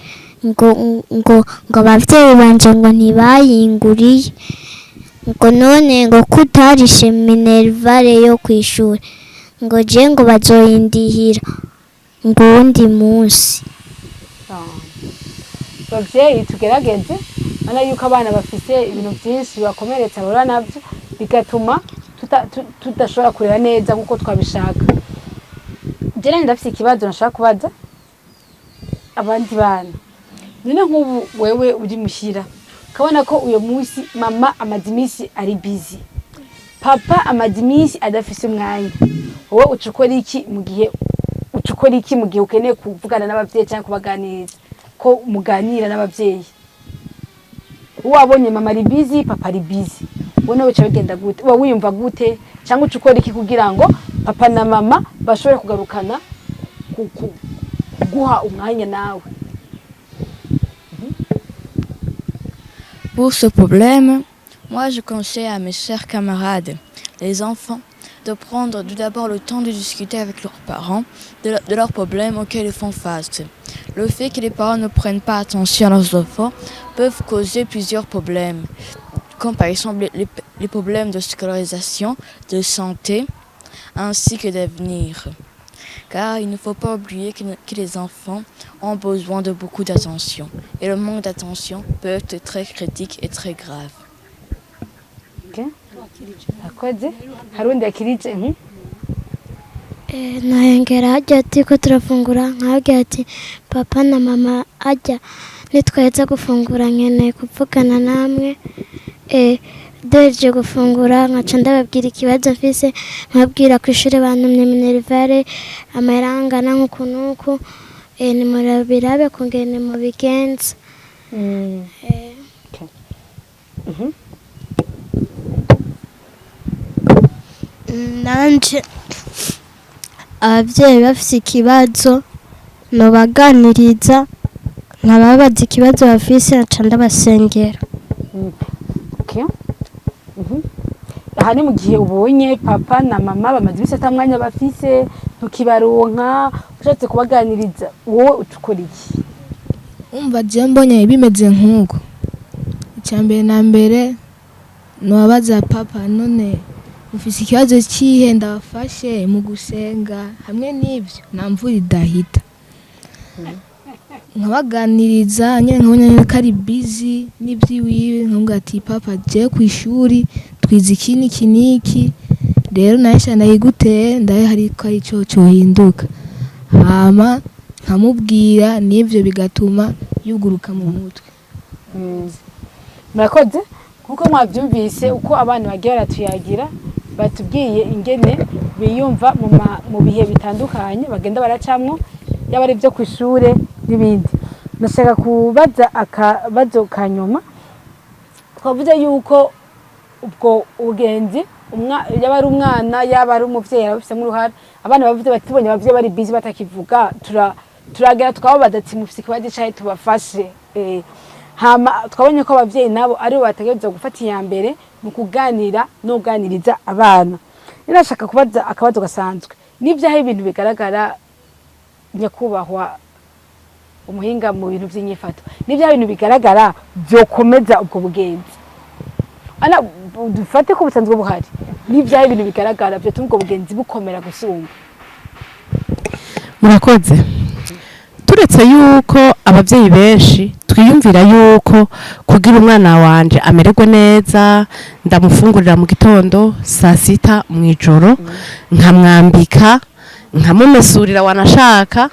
ngo ababyeyi banje ngo ntibayinguriye, ngo none ngo kutarishe minerval yo kwishuri, ngo je ngo bazoyindihira ngo uwundi munsi. Bavyeyi, tugerageze urabona yuko abana bafise ibintu byinshi bakomeretsa, bahura nabyo bigatuma. Tudashobora kurera neza nkuko twabishaka. Je nanje ndafise ikibazo nashaka kubaza abandi bana. None nk'ubu wewe uri muhira, ukabona ko uyo munsi mama amaze iminsi ari busy, papa amaze iminsi adafise umwanya, wowe uca ukora iki mu gihe uca ukora iki mu gihe ukeneye kuvugana n'abavyeyi cyangwa kubaganiriza, ko muganira n'abavyeyi? Wabonye mama ari busy, papa ari busy, wowe nawe bica bigenda gute? Uba wiyumva gute, cyangwa uca ukora iki kugira ngo papa na mama bashobore kugarukana kuguha umwanya nawe? Pour ce problème, moi je conseille à mes chers camarades, les enfants, de prendre tout d'abord le temps de discuter avec leurs parents de leurs problèmes auxquels ils font face. Le fait que les parents ne prennent pas attention à leurs enfants peuvent causer plusieurs problèmes, comme par exemple les problèmes de scolarisation, de santé, ainsi que d'avenir. Car il ne faut pas oublier que les enfants ont besoin de beaucoup d'attention. Et le manque d'attention peut être très critique et très grave. Okay. Akoze hari undi yakirije. Nahengera hajya ati ko turafungura, nkababwira ati: "Papa na mama, ajya nitwaheza gufungura nkeneye kuvugana namwe." Duhejeje gufungura nkaca ndababwira ikibazo mfise, nkababwira ku ishuri bantumye minerval amahera angana nk'uku n'uku, nimurabirabe kungene mubigenza. Nanje ababyeyi bafise ikibazo nobaganiriza, nkababaza ikibazo bafise, nca ndabasengera. Okay. Aha ni mu gihe ubonye papa na mama bamaze iminsi ata mwanya bafise, ntukibaronka, ushatse kubaganiriza, wowe uca ukora iki? Umva, je mbonye bimeze nk'uko, icya mbere na mbere nababaza: "Papa, none mufise ikibazo kihe ndabafashe mu gusenga?" Hamwe n'ibyo nta mvura idahita, nkabaganiriza nyine, nkabona nyine ko ari busy n'iby'iwiwe, nkamubwira ati: "Papa, je ku ishuri twize iki n'iki n'iki, rero nawe ndayiguteye ndaye hari ko ari cyo cyohinduka." Hama nkamubwira n'ibyo bigatuma yuguruka mu mutwe. Murakoze. Nkuko mwabyumvise, uko abana bagiye baratuyagira, batubwiye ingene biyumva mu bihe bitandukanye bagenda baracamwo, yaba ari ibyo ku ishure n'ibindi. Ndashaka kubaza akabazo ka nyuma. Twavuze yuko ubwo ubugenzi, yaba ari umwana, yaba ari umuvyeyi, arabifisemo uruhara. Abana bavuze bati: "Tubonye abavyeyi bari busy batakivuga, turagera tukababaza ati: 'Mufise ikibazo icahe tubafashe?'" Hama twabonye ko abavyeyi nabo aribo bategerezwa gufata iya mbere mu kuganira no kuganiriza abana. Rero nashaka kubaza akabazo gasanzwe: n'ivyaho ibintu bigaragara, nyakubahwa umuhinga mu bintu vy'inyifato, n'ivyaho ibintu bigaragara vyokomeza ubwo bugenzi? Ana dufate ko busanzwe buhari, n'ivyaho ibintu bigaragara vyotuma ubwo bugenzi bukomera gusumba? Murakoze. Turetse yuko ababyeyi benshi twiyumvira yuko kugira umwana wanje amererwe neza ndamufungurira mu gitondo, saa sita, mu ijoro, nkamwambika, nkamumesurira, wanashaka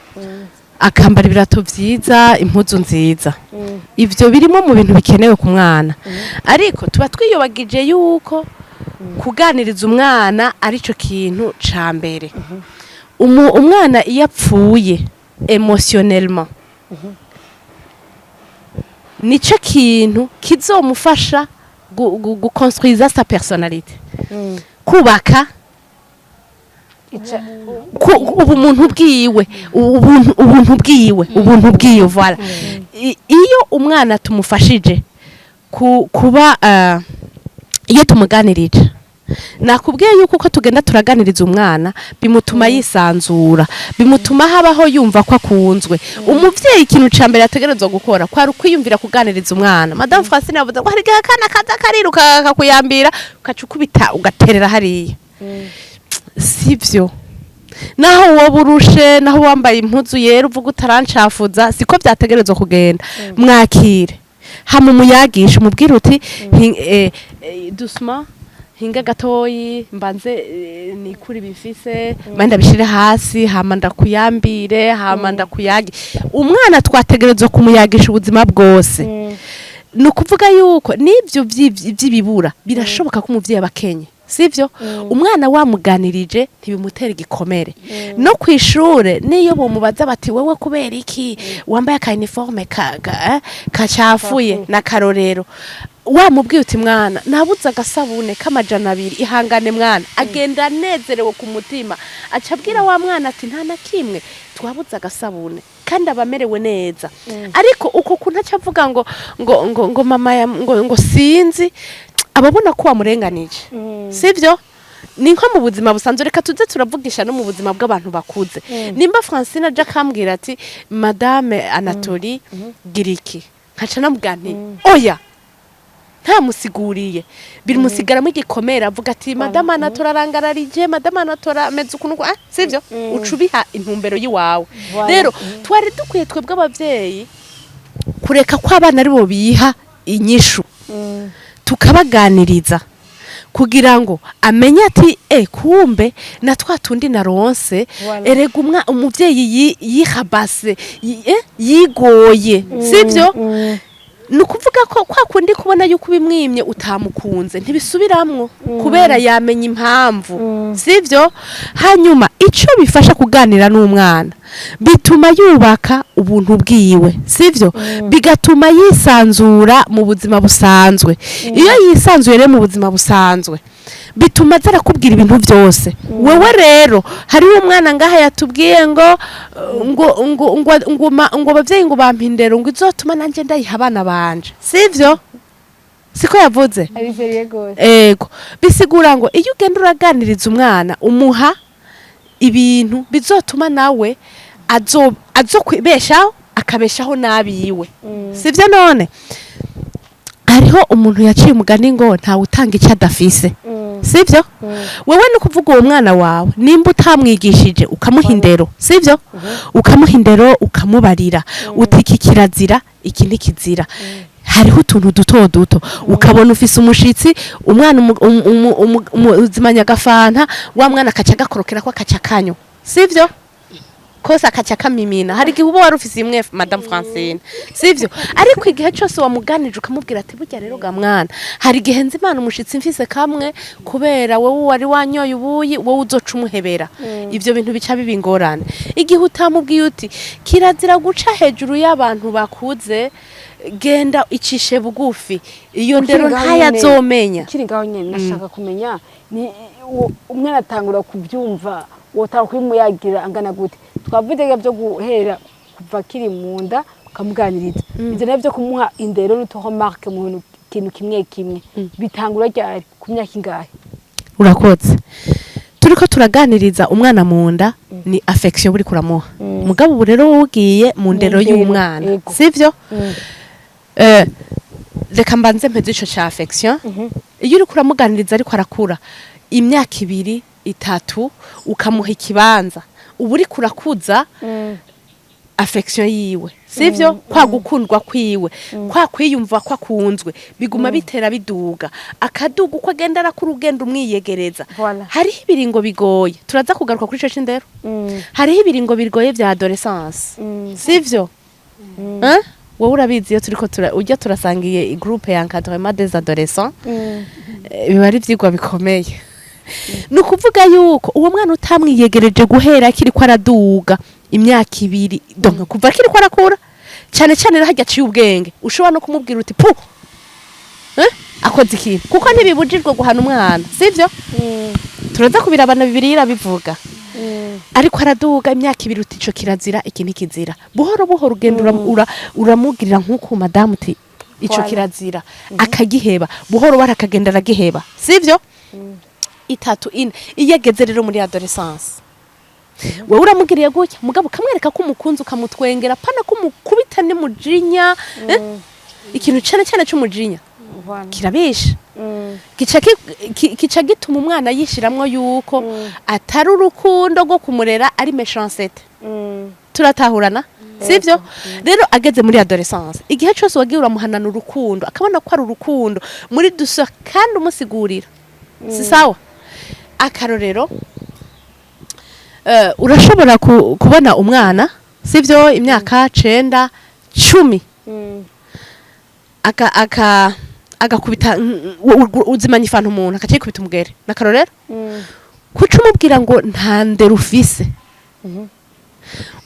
akambara ibirato vyiza, impuzu nziza, ivyo birimo mu bintu bikenewe ku mwana, ariko tuba twiyobagije yuko kuganiriza umwana arico kintu ca mbere. Umwana iyo apfuye émotionnellement, nico kintu kizomufasha guconstruire sa personnalité, kubaka ubumuntu bwiwe, ubuntu bwiwe, voilà. Iyo umwana tumufashije kuba iyo tumuganirije, nakubwiye yuko uko tugenda turaganiriza umwana bimutuma yisanzura, bimutuma habaho yumva ko akunzwe. Umuvyeyi ikintu ca mbere ategerezwa gukora kwari ukwiyumvira kuganiriza umwana. Madame Francine yavuze ngo hari igihe akana kaza kariruka kakuyambira, ukaca ukubita ugaterera hariya. Sivyo. Naho woba urushe, naho wambaye impuzu yera, uvuga utarancafuza, siko byategerezwa kugenda. Mwakire, hama umuyagisha, umubwire uti: "Doucement." Hinga gatoyi, mbanze nikure ibifise, mba ndabishire hasi, hama ndakuyambire, hama ndakuyage. Umwana twategerezwa kumuyagisha ubuzima bwose. Ni ukuvuga yuko n'ibyo vy'ibibura birashoboka ko umuvyeyi aba akenye, sivyo? Umwana wamuganirije ntibimutera igikomere. No kwishure niyo bomubaza bati: "Wewe kubera iki wambaye aka uniforme kacafuye?" Na karorero, wamubwiye uti: "Mwana, nabuze agasabune k'200, ihangane mwana," agenda anezerewe ku mutima, aca abwira wa mwana ati: "Nta na kimwe, twabuze agasabune," kandi aba amerewe neza. Ariko uko kuntu aca avuga ngo mama ya, ngo sinzi, ababona ko wamurenganije, sivyo? Ni nko mu buzima busanzwe, reka tuze turavugisha no mu buzima bw'abantu bakuze. Nimba Francine aje akambwira ati: "Madame Anatolie, gira iki," nkaca namubwira nti: "Oya," ntamusiguriye, bimusigaramo igikomere, avuga ati: "Madame Anatolie arangararije, Madame Anatolie ameze ukuntu," ah, sivyo? Uca ubiha intumbero y'iwawe. Voilà. Rero twari dukwiye twebwe abavyeyi kureka ko abana aribo biha inyishu, tukabaganiriza kugira ngo amenye ati: "E, kumbe na twa tundi naronse." Voilà. Erega umuvyeyi yihabase, yigoye, sivyo? Ni ukuvuga ko kwa kundi kubona yuko ubimwimye utamukunze ntibisubiramwo, kubera yamenya impamvu, sivyo? Hanyuma icyo bifasha kuganira n'umwana, bituma yubaka ubuntu bwiwe, sivyo? Bigatuma yisanzura mu buzima busanzwe. Iyo yisanzuye rero mu buzima busanzwe, bituma aza arakubwira ibintu byose. Wewe rero, hariho umwana ngaha yatubwiye ngo abavyeyi ngo bampa indero ngo izotuma nanjye ndayiha abana banje, sivyo? Siko yavuze? Ari sérieux gose. Ego, bisigura ngo iyo ugenda uraganiriza umwana, umuha ibintu bizotuma nawe azokwibeshaho, akabeshaho n'abiwe, sivyo? None hariho umuntu yaciye umugani ngo ntawe utanga icyo adafise, sivyo? Wewe ni ukuvuga uwo mwana wawe, nimba utamwigishije, ukamuha indero, sivyo? Ukamuha indero, ukamubarira uti: "Iki kirazira, iki ntikizira." Hariho utuntu duto duto, ukabona ufise umushitsi, umwana umuzimanya agafanta, wa mwana akaca agakorokera ko, akaca kanywa, sivyo? Kose akaca kamimina. Hari igihe uba wari ufise imwe, Madame Francine, sivyo? Ariko igihe cyose wamuganije, ukamubwira ati: "Burya rero ga mwana, hari igihe nzi imana umushitsi mfise kamwe, kubera wowe wari wanyoye ubuyi, wowe uzoca umuhebera," ivyo bintu bica biba ingorane. Igihe utamubwiye uti: "Kirazira guca hejuru y'abantu bakuze, genda icishe bugufi," iyo ndero Ukiri ngaho nyene- ntayazomenya. Ukiri ngaho nyene, nashaka kumenya ni umwana atangura kubyumva, wotanga kubimuyagira angana gute? Twavuze byo guhera kuva akiri mu nda ukamuganiriza, ivyo navyo byo kumuha indero n'utu remarque mu bintu, kintu kimwe kimwe, bitangura ryari, ku myaka ingahe? Urakoze. Turiko turaganiriza umwana mu nda, ni affection buri kuramuha. Mugabo ubu rero wowe ugiye mu ndero ndero, y'umwana, sivyo? Reka mbanze mpeze ico ca affection. Iyo uriko uramuganiriza ariko arakura, imyaka 2, 3, ukamuha ikibanza, uba uriko urakuza affection yiwe, sivyo? Kwa gukundwa kwiwe, kwa kwiyumva ko akunzwe, biguma bitera biduga, akaduga uko agenda arakura, ugenda umwiyegereza. Voilà. Hariho ibiringo bigoye, turaza kugaruka kuri ico c'indero. Hariho ibiringo bigoye vya adolescence, sivyo? Hein? Wowe urabizi, iyo turiko ujya turasangiye groupe ya encadrement des adolescents, biba ari ivyigwa bikomeye. Ni ukuvuga yuko uwo mwana utamwiyegereje guhera akiriko araduga imyaka 2, donc kuva akiriko arakura, cyane cyane rero harya aciye ubwenge, ushobora no kumubwira uti pu, eh? Akoze ikintu, kuko ntibibujijwe guhana umwana, sivyo? Turaza kubirabana, bibiri irabivuga. Ariko araduga imyaka 2, uti: "Ico kirazira, iki ntikizira." Buhoro buhoro ugenda uramugirira nk'uku madamu, uti: "Ico Voilà. kirazira," akagiheba buhoro buhoro, akagenda aragiheba, sivyo? 3, 4, iyo ageze rero muri adolescence, wowe uramugiriye gutya, mugabo ukamwereka ko umukunzi, ukamutwengera, pana ko umukubita n'umujinya, eh? Ikintu cyane cyane c'umujinya Voilà. kirabisha, kica gituma umwana yishiramwo yuko atari urukundo rwo kumurera, ari méchanceté. Turatahurana, sivyo? Rero ageze muri adolescence, igihe cyose wagiye uramuhanana urukundo, akabona ko ari urukundo muri douceur kandi umusigurira. Si sawa? Akarorero, urashobora kubona umwana, sivyo, imyaka 9, 10, aka aka agakubita uzimanya ifanta umuntu akaca yikubita umugere. Nakarorero, kuca umubwira ngo nta ndero ufise,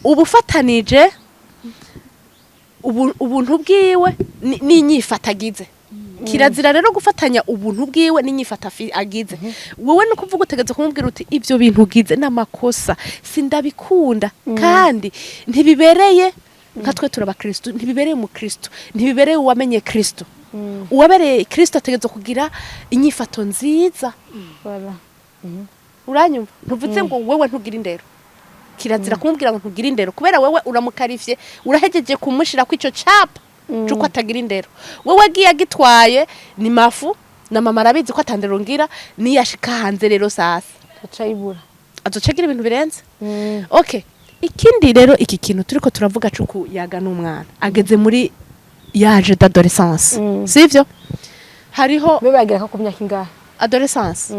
uba ufatanije ubuntu bwiwe n'inyifato agize. Kirazira rero gufatanya ubuntu bwiwe n'inyifato agize. Wowe ni ukuvuga utegetse kumubwira uti: "Ibyo bintu ugize n'amakosa, sindabikunda kandi ntibibereye nka twe turabakristo, ntibibereye umukristo, ntibibereye uwamenye Kristo." Uwabereye Kristo ategetse kugira inyifato nziza. Voilà. Uranyumva? Ntuvuze ngo wewe ntugira indero. Kirazira kumubwira ngo ntugira indero, kubera wewe uramukarifye, urahejeje kumushira ko ico capa cuko atagira indero. Wewe agiye agitwaye ni mafu na mama arabizi ko atandero ngira, niyashika hanze rero sasa aca yibura. Azoca agira ibintu birenze. Okay, ikindi rero, iki kintu turiko turavuga cuku yaga n'umwana ageze muri y'âge d'adolescence, sivyo? Hariho Be bagera ko ku myaka ingahe? Adolescence,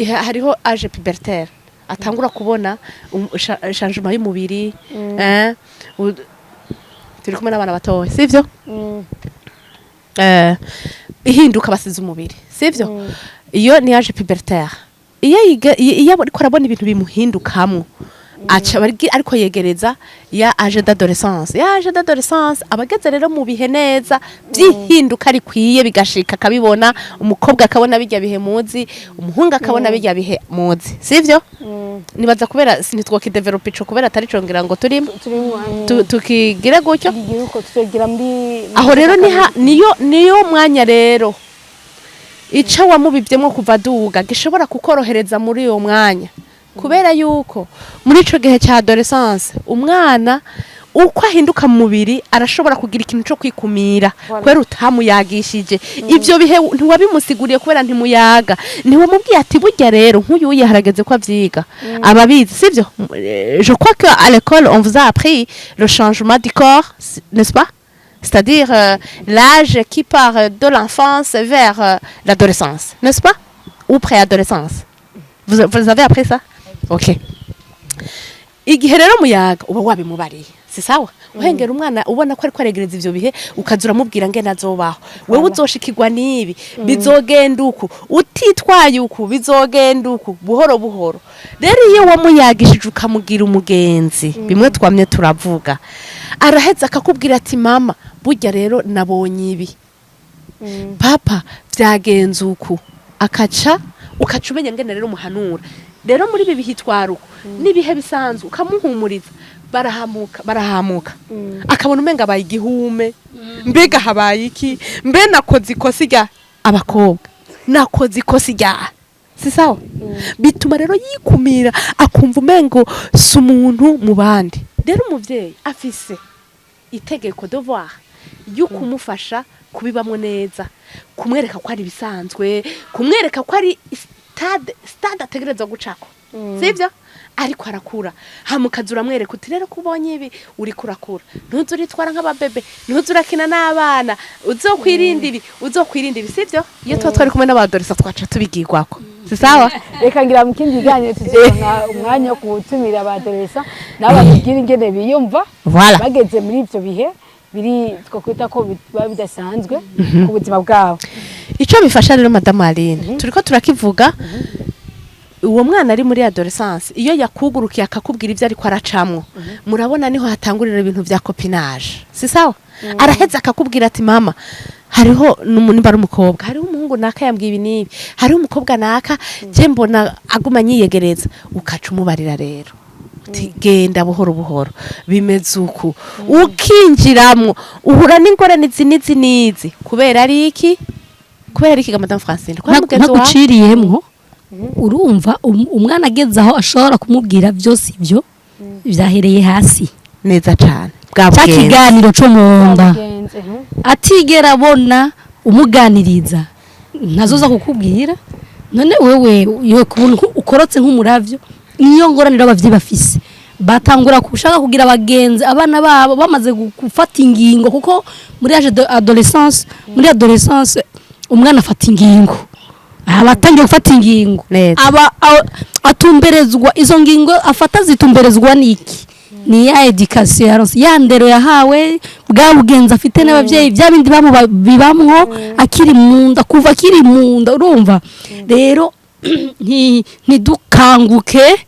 hariho âge pubertaire, atangura kubona changement y'umubiri, turi kumwe n'abana batoya, sivyo? Ihinduka basize umubiri, sivyo? Iyo ni âge pubertaire. Iyo iyo ariko arabona ibintu bimuhindukamwo, aca ariko yegereza ya âge d'adolescence. Ya âge d'adolescence abageze rero mu bihe neza by'ihinduka rikwiye, bigashika akabibona. Umukobwa akabona bijya bihe muzi, umuhungu akabona bijya bihe muzi, sivyo? Nibaza kubera ntitwokidevelopa ico, kubera atari co ngira ngo turimo. Turimo. Tukigire gutyo. Tukigira uko tuzogira muri Aho rero niha niyo mwanya rero ico wamubivyemwo kuva duga gishobora kukorohereza muri uwo mwanya, kubera yuko muri ico gihe ca adolescence umwana uko ahinduka mu mubiri arashobora kugira ikintu co kwikumira. Voilà. Kubera utamuyagishije ivyo bihe, ntiwabimusiguriye, kubera ntimuyaga, ntiwamubwiye ati burya rero nk'uyuye harageze ko avyiga, ababizi, sivyo? Je crois que à l'école on vous a appris le changement du corps, n'est-ce pas? C'est-à-dire l'âge qui part de l'enfance vers l'adolescence, n'est-ce pas? Ou préadolescence. Vous avez appris ça? Ok. Igihe rero muyaga uba wabimubariye, si sawa? Uhengera umwana ubona ko ariko aregereza ivyo bihe, ukaza uramubwira ngene azobaho. Wewe uzoshikirwa n'ibi, bizogenda uku, utitwaye uku bizogenda uku, buhoro buhoro. Rero iyo wamuyagishije ukamugira umugenzi, bimwe twamye turavuga, araheza akakubwira ati: "Mama, burya rero nabonye ibi, papa, byagenze uku." Akaca ukaca umenya ngene rero umuhanura. Rero muri ibi bihe itwara uko n'ibihe bisanzwe, ukamuhumuriza, barahamuka, barahamuka, akabona umenga abaye igihume. Mbega habaye iki? Mbe nakoze ikosa rya abakobwa, nakoze ikosa rya si sawa. Bituma rero yikumira, akumva umengo si umuntu mu bandi. Rero umuvyeyi afise itegeko, devoir yo kumufasha kubibamwo neza, kumwereka ko ari ibisanzwe, kumwereka ko ari stade ategerezwa gucako, sivyo? Ariko arakura, hama ukaza uramwereka uti: "Rero ko ubonye ibi, uriko urakura, ntuze uritwara nk'ababebe, ntuze urakina n'abana, uzokwirinda ibi, uzokwirinda ibi." Sivyo? Iyo tuba twari kumwe n'abadolescents twaca tubigirwako, si sawa? Reka ngira mu kindi kiganiro tuzoronka umwanya wo gutumira abadolescents nabo batubwire ingene biyumva Voilà. bageze muri ivyo bihe biri twakwita ko biba bidasanzwe ku buzima bwabo. Ico bifasha rero, Madame Aline, turiko turakivuga, uwo mwana ari muri adolescence, iyo yakugurukiye akakubwira ibyo ariko aracamwo, murabona niho hatangurira ibintu vya copinage, si sawa? Araheza akakubwira ati: "Mama, hariho nimba ari umukobwa, hariho umuhungu naka yambwiye ibi n'ibi, hariho umukobwa naka je mbona aguma anyiyegereza." Ukaca umubarira rero uti: "Genda buhoro buhoro, bimeze uku, ukinjiramwo uhura n'ingorane izi n'izi n'izi." Kubera ari iki? Kubera iki ga, Madame Francine? Kubera mugenzi wawe. Ntaguciriyemwo, urumva umwana ageze aho ashobora kumubwira byose, ibyo byahereye hasi. Neza cane, bwa cya bwenzi. Kiganiro cyo mu nda. Bwagenze, Atigera abona umuganiriza, ntazoza kukubwira. None wewe yo kubona uko ukorotse nk'umuravyo, niyo ngoraniro abavyeyi bafise. Batangura gushaka kugira abagenzi abana babo bamaze gufata ingingo, kuko muri âge de adolescence, muri adolescence umwana afata ingingo. Aba atangiye gufata ingingo. Neza. Aba atumberezwa izo ngingo afata, zitumberezwa n'iki? Ni ya éducation yaronse, ya ndero yahawe, bwa bugenzi afite n'ababyeyi, bya bindi bibamwo akiri mu nda, kuva akiri mu nda. Urumva rero, ntidukanguke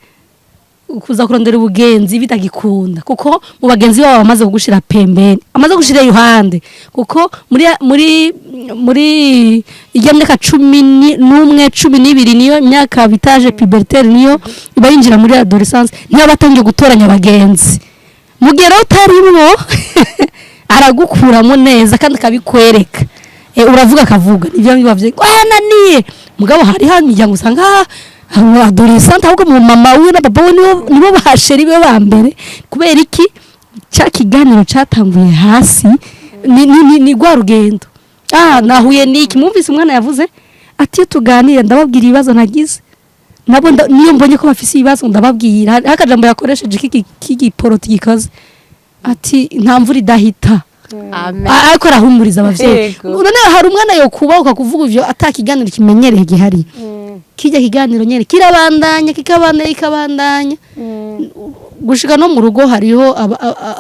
kuza kurondera ubugenzi bitagikunda, kuko mu bagenzi babo bamaze kugushira pembeni, amaze gushira iruhande, kuko muri ijya myaka 11, 12, niyo myaka bita âge pubertaire, niyo iba yinjira muri adolescence, niyo batangiye gutoranya abagenzi. Mu gihe rero utarimwo, aragukuramo neza kandi akabikwereka. Uravuga akavuga nibyo bivye naniye. Mugabo hari hano imiryango usanga adolescent, ahubwo mu mama wiwe na papa we nibo ba chéri be ba mbere. Kubera iki? Cya kiganiro cyatanguye hasi, ni rwa rugendo. Nahuye n'iki? Mwumvise umwana yavuze ati: "Iyo tuganira ndababwira ibibazo nagize nabo, niyo mbonye ko bafise ibibazo ndababwira." Hariho akajambo yakoresheje k'igiporoti gikaze, ati: "Nta mvura idahita." Amen. Ariko arahumuriza abavyeyi. Yego. None hari umwana yokubahuka kuvuga ivyo ata kiganiro kimenyereye gihari? Kijya kiganiro nyene kirabandanya, kikabandanya, kikabandanya gushika no mu rugo. Hariho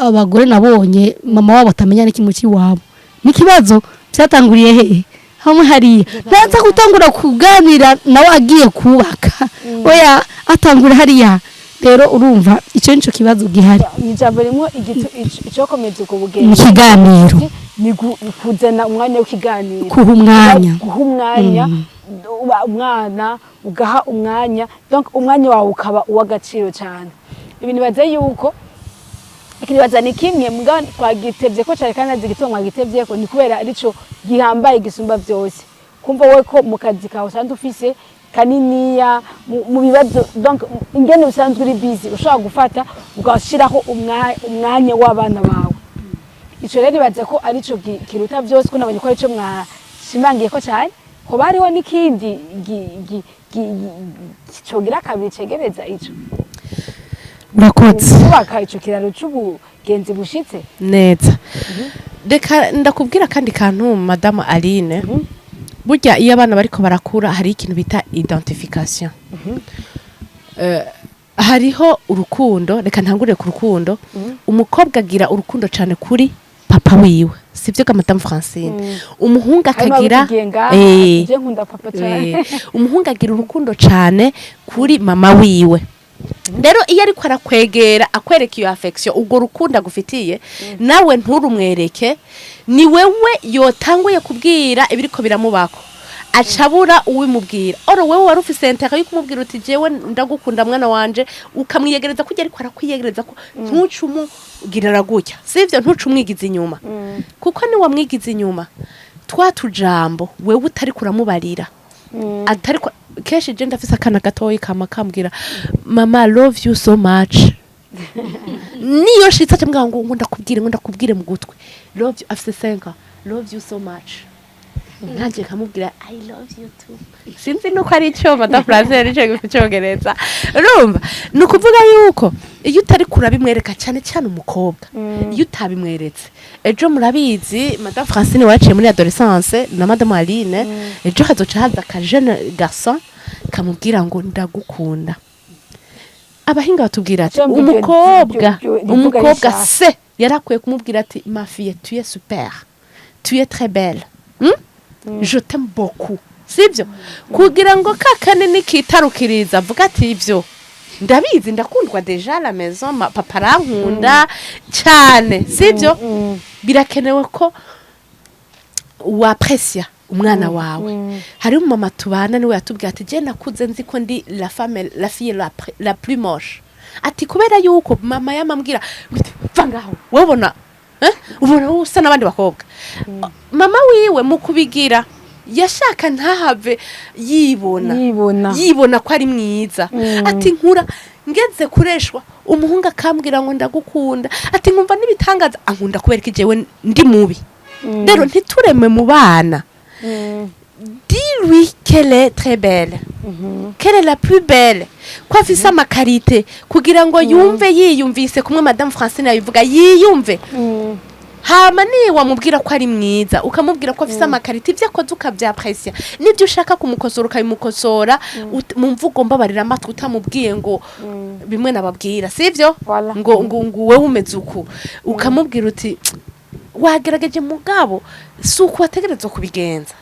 abagore nabonye mama wabo atamenya n'ikimwe cy'iwabo. N'ikibazo byatanguriye hehe? Hamwe hariya ntaza gutangura kuganira nawe agiye kubaka, oya, atangura hariya. Rero urumva, icyo nico kibazo gihari. Ijambo rimwe, icokomeza ubwo Mu bugenzi kiganiro. Ni kuzana umwanya w'ikiganiro. Kuha umwanya. Guha umwanya umwana, ugaha umwanya, donc umwanya wawe ukaba uw'agaciro cyane. Ibintu baze yuko ikibaza ni kimwe mbwa twagitevye ko cyane, kandi azi igituma mwagitevye ko ni kubera arico gihambaye gisumba byose. Kumva wowe ko mu kazi kawe usanzwe ufise kaniniya, mu bibazo, donc ingene usanzwe uri busy, ushobora gufata ugashiraho umwanya w'abana bawe. Ico rero nibaza ko arico kiruta byose, ko nabonye ko arico mwashimangiye ko cyane. Hoba hariho n'ikindi cogira kabiri cegereza ico? Urakoze. Kubaka ico kiraro c'ubugenzi bushitse. Neza, reka ndakubwira kandi kantu, Madamu Aline. Burya iyo abana bariko barakura, hari ikintu bita identification. Hariho urukundo. Reka ntangurire ku rukundo. Umukobwa agira urukundo cyane kuri papa wiwe, sibyo ga Madamu Francine? Umuhungu Harimo akagira abatugiye ngaha, je nkunda papa cyane. Umuhungu agira urukundo cyane kuri mama wiwe. Rero iyo ariko arakwegera, akwereka iyo affection, ubwo rukundo agufitiye, nawe nturumwereke, ni wewe yotanguye kubwira ibiriko biramubako, acabura uwimubwira. Oro wewe wari ufise intérêt yo kumubwira uti: "Jewe ndagukunda, mwana wanje," ukamwiyegereza kujya ariko arakwiyegereza, ko ntuce umugirira gutya, sivyo? Ntuce umwigiza inyuma, kuko ni wamwigiza inyuma, twa tujambo wewe utari kuramubarira atari kenshi. Je ndafise akana gatoyi kama kambwira: "Mama, love you so much." Niyo shitse acambwira ngo ndakubwire mu gutwi "love you". Afise 5 ans. "Love you so much." Nanjye nkamubwira: "I love you too." Sinzi nuko ari ico Madame Francine, ico cyongereza. Urumva, ni ukuvuga yuko iyo utari kurabimwereka, cyane cyane umukobwa, iyo utabimweretse, ejo murabizi, Madame Francine waciye muri adolescence na Madame Aline, ejo hazoca haza aka jeune garçon kamubwira ngo "ndagukunda". Abahinga batubwira ati Icyo mbwira umukobwa iryo rivuga umukobwa rishasha. Se yarakwiye kumubwira ati: "Ma fille, tu es super, tu es très belle, Je t'aime beaucoup." Sibyo? Kugira ngo ka kanini kitarukiriza, avuga ati: "Ibyo ndabizi, ndakundwa déjà la maison, papa arankunda cyane." Sibyo? Birakenewe ko wapresia umwana wawe. Hari umumama tubana, niwe yatubwiye ati: "Je nakuze nzi ko ndi la femme, la fille la plus moche." Ati: "Kubera yuko mama yamambwira: 'Va ngaho wowe, ubona ubona wowe usa n'abandi bakobwa.'" Mama wiwe mu kubigira yashaka ntahave yibona, yibona, yibona ko ari mwiza. Ati: "Nkura ngeze kureshwa, umuhungu akambwira ngo 'ndagukunda,' ati nkumva n'ibitangaza, ankunda kubera ko jewe ndi mubi." Rero ntitureme mu bana. Dis-lui qu'elle est très belle, qu'elle est la plus belle, ko afise ama qualités, kugira ngo yumve yiyumvise kumwe Madame Francine yabivuga, yiyumve. Hama niyo wamubwira ko ari mwiza, ukamubwira ko afise ama qualités, ibyo akoze ukavyapresiya, n'ibyo ushaka kumukosora ukabimukosora mu mvugo mbabarira amatwi, utamubwiye ngo bimwe nababwira sivyo. Voilà. Ngo wewe umeze uku, ukamubwira uti wagerageje, mugabo si uku wategerezwa kubigenza,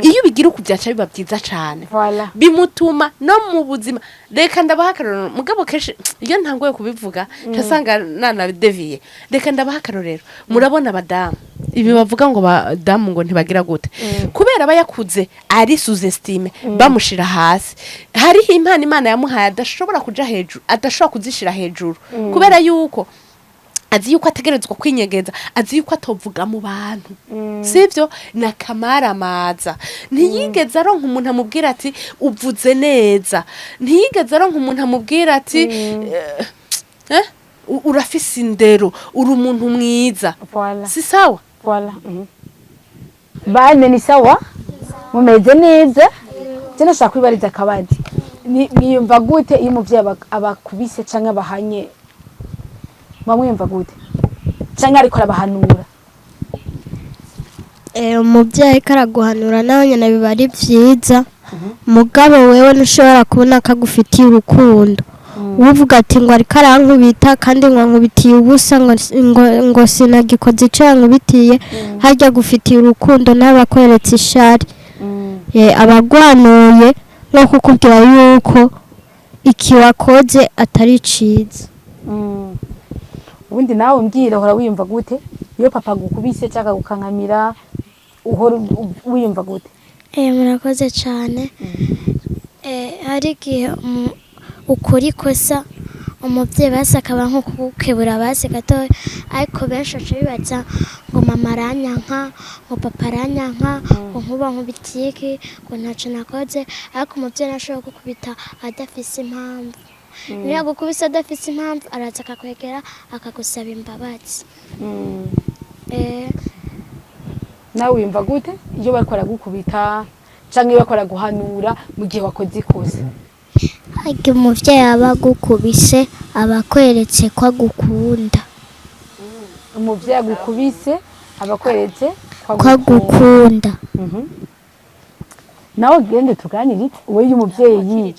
iyo ubigira uku byaca biba byiza cane. Voilà. Bimutuma no mu buzima. Reka ndabaha akarorero, mugabo kenshi iyo ntanguye kubivuga nsanga nanadeviye. Reka ndabaha akarorero. Murabona abadamu, ibi bavuga ngo badamu ngo ntibagira gute, kubera aba yakuze ari sous-estimé, bamushira hasi. Hariho impano Imana yamuhaye adashobora kuja hejuru, adashobora kuzishira hejuru, kubera yuko azi yuko ategerezwa kwinyegeza, azi yuko atovuga mu bantu, sivyo? Na kamaramaza ntiyigeze aronka umuntu amubwira ati uvuze neza, ntiyigeze aronka umuntu amubwira ati urafise indero, uri umuntu mwiza. Voilà. Si sawa? Voilà. Bane ni sawa? Mumeze neza? Je nashaka kwibariza akabadi. Ni mwiyumva gute iyo umuvyeyi abakubise canke abahanye? Mwamwiyumva gute? Canke ariko arabahanura? Umubyeyi ariko araguhanura nawe nyine biba ari byiza, mugabo wewe ntushobora kubona ko agufitiye urukundo. Uvuga ati ngo ariko arankubita kandi ngo ankubitiye ubusa, ngo sinagikoze icyo yankubitiye. Harya agufitiye urukundo nawe akweretse ishari. Aba aguhanuye nko kukubwira yuko iki wakoze atari ciza. Ubundi nawe mbwira, uhora wiyumva gute iyo papa agukubise cyangwa agukankamira? Uhora wiyumva gute? Murakoze cyane. Hari igihe ukora ikosa, umubyeyi basi akaba nko kugukebura basi gatoya, ariko benshi baca bibaza ngo mama aranyanka, ngo papa aranyanka, ngo nkuba nkubitiye iki, ngo ntacyo nakoze. Ariko umubyeyi ntashobora kugukubita adafise impamvu. Niyo yagukubise adafise impamvu, araza akakwegera akagusaba imbabazi. Nawe wiyumva gute iyo bariko baragukubita canke iyo bariko baraguhanura mu gihe wakoze ikosa? Igihe umubyeyi aba agukubise, aba akweretse ko agukunda. Umuvyeyi agukubise aba akweretse ko agukunda. Nawe gende tuganire wowe, iyo umuvyeyi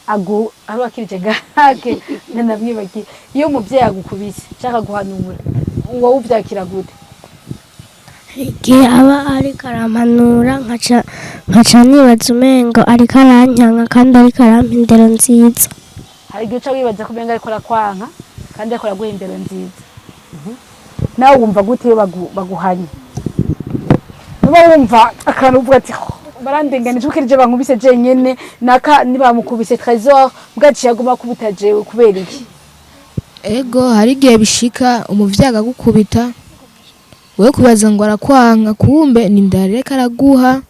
agu ari wakirije gake nanamwibagiye, iyo umuvyeyi agukubise canke aguhanura, wowe uvyakira gute? Igihe aba ariko arampanura, nkaca nibaza umengo ariko aranyanka kandi ariko arampa indero nziza. Hari igihe uca wibaza ko umenga ariko arakwanka kandi ariko araguha indero nziza. Nawe wumva gute iyo baguhanye? Nuba wumva akantu uvuga ati "Oh, barandenganije kuko iryo bankubise jenyene, naka nibamukubise Trésor bwaciye aguma kubita jewe, kubera iki?" Ego, hari igihe bishika umuvyeyi akagukubita, wewe kubaza ngo arakwanka, kumbe ni indero ariko araguha,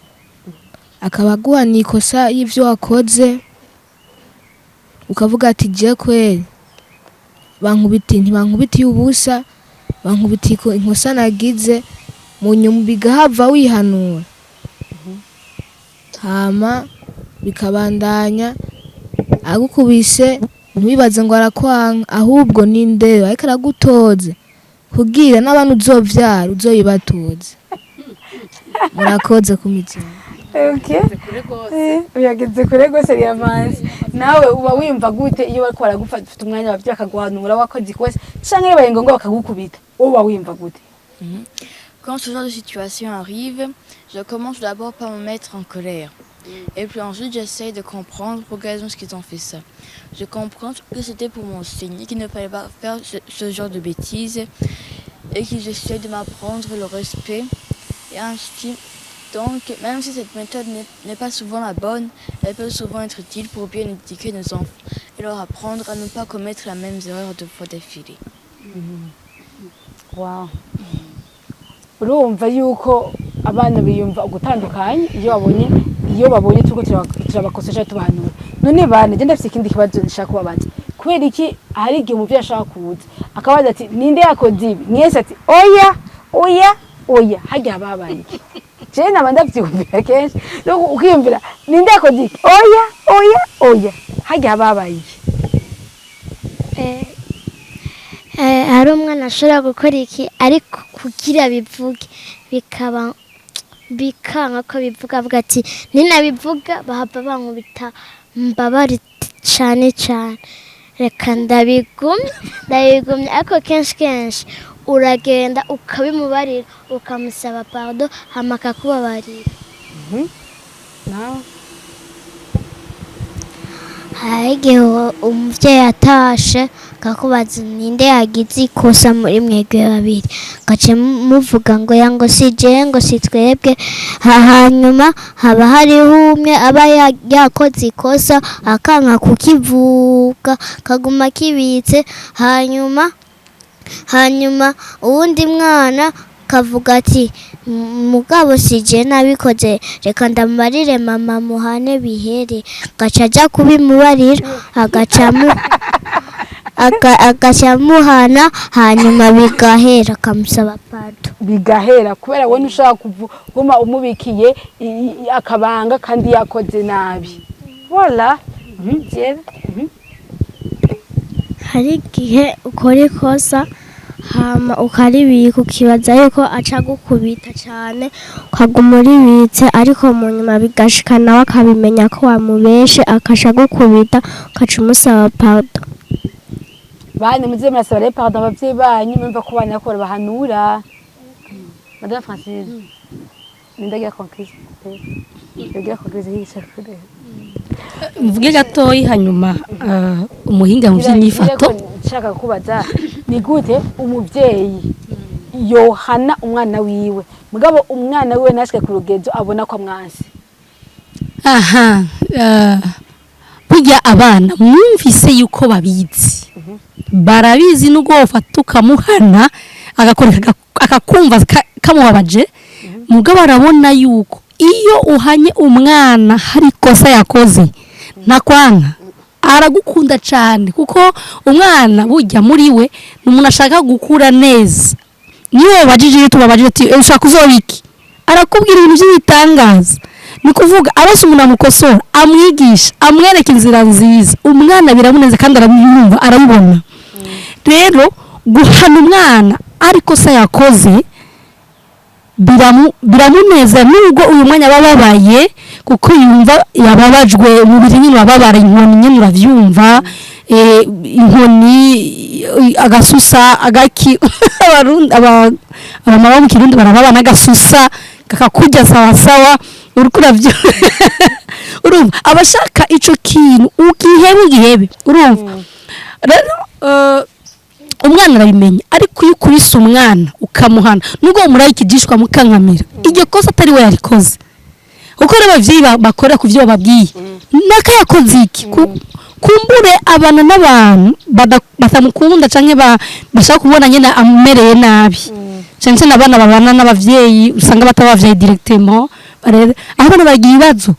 akaba aguha ikosa y'ivyo wakoze, ukavuga ati je kweri bankubitiye, ntibankubitiye ubusa, bankubitiye inkosa nagize. Mu nyuma bigahava wihanura, hama bikabandanya. Agukubise ntiwibaze ngo arakwanka, ahubwo ni indero ariko aragutoza kugira n'abantu uzovyara uzoyibatoze. Murakoze kumizero. Okay. Uyageze kure rwose, Riyamanzi. Nawe uba wiyumva gute iyo bariko baragufata umwanya, abavyeyi bakaguhanura wakoze ikosa canke bibaye ngombwa bakagukubita, wowe uba wiyumva gute? Quand ce genre de situation arrive, je commence d'abord par me mettre en colère. Et puis ensuite, j'essaye de comprendre pourquoi est-ce qu'ils ont fait ça. Je comprends que c'était pour m'enseigner qu'il ne fallait pas faire ce genre de bêtises et qu'ils essaient de m'apprendre le respect. Et ainsi, donc, même si cette méthode n'est pas souvent la bonne, elle peut souvent être utile pour bien éduquer nos enfants et leur apprendre à ne pas commettre la même erreur deux fois d'affilée. Wow. Urumva yuko abana biyumva ugutandukanye iyo babonye turiko turabakosesha, tubahanura. None bana, je ndafise ikindi kibazo nshaka kubabaza. Kubera iki hari igihe umuvyeyi ashaka kuza akabaza ati ninde yakoze ibi, mwese ati oya, oya, oya? Harya haba habaye iki? Je naba ndavyiyumvira kenshi. Donc ukiyumvira ninde yakoze iki, oya, oya, oya, harya haba habaye iki? Hari umwana ashobora gukora iki, ariko kugira bivuge bikaba bikanka ko bivuga, avuga ati ninabivuga bahava bankubita, mbabare cyane cyane, reka ndabigumye, ndabigumye. Ariko kenshi kenshi uragenda ukabimubarira, ukamusaba pardon, hama akakubabarira. Nawe? Hari igihe umuvyeyi atashe akakubaza ninde yagize ikosa muri mwebwe babiri, gace muvuga ngo ya ngo si jewe, ngo si twebwe. Hanyuma haba hariho umwe aba yakoze ikosa akanka kukivuga, kaguma kibitse. Hanyuma uwundi mwana kavuga ati: "Mugabo si je nabikoze, reka ndamubarire mama muhane bihere." Gaca aja kubimubarira, agaca amuhana, hanyuma bigahera, akamusaba pardon. Bigahera kubera wowe ntushobora kuguma umubikiye akabanga kandi yakoze nabi. Voilà. Diane. Hari igihe ukora ikosa hama ukaribika, ukibaza yuko aca gukubita cyane, ukaguma uribitse, ariko mu nyuma bigashika nawe akabimenya ko wamubeshe, akaca gukubita, ukaca umusaba pardon. Bane muze murasaba rero pardon abavyeyi banyu, mumva ko bana ko bahanura. Madame Francine, nindagira conclusion, ndagira conclusion y'ishakure. Mvuge gatoyi, hanyuma umuhinga mu by'inyifato. Nshaka kubaza, ni gute umuvyeyi yohana umwana wiwe, mugabo umwana wiwe ntashike ku rugezo abona ko amwansi? Aha, burya abana mwumvise yuko babizi, barabizi. Nubwo wofata ukamuhana agakora akakumva kamubabaje, mugabo arabona yuko iyo uhanye umwana hari ikosa yakoze, ntakwanka, aragukunda cyane, kuko umwana burya muri we ni umuntu ashaka gukura neza. Niyo wabajije, iyo tubabajije ati: "Eh, ushaka uzoba iki?" arakubwira ibintu by'ibitangaza. Ni kuvuga arose umuntu amukosora, amwigisha, amwereka inzira nziza, umwana biramuneza kandi arabyumva, arabibona. Rero guhana umwana ariko se yakoze biramuneza, nubwo uyu mwanya aba ababaye, kuko yumva yababajwe, umubiri nyine urababara, inkoni nyine urabyumva, inkoni, agasusa, agaki. Abarundi, abamama bo mu Kirundi barababa n'agasusa kakakurya sawa sawa, uriko uravyo urumva abashaka ico kintu ugihebe ugihebe, urumva rero umwana arabimenya. Ariko iyo ukubise umwana ukamuhana, nubwo umuraye ikigishwa mukankamira, iryo kosa atari we yarikoze, kuko rero abavyeyi bakora ku vyo bababwiye, naka yakoze iki. Kumbure abana n'abantu batamukunda canke bashaka kubona nyene amereye nabi, cyane cyane abana babana n'abavyeyi usanga batabavyeyi directement barere, aho abana bagira ibibazo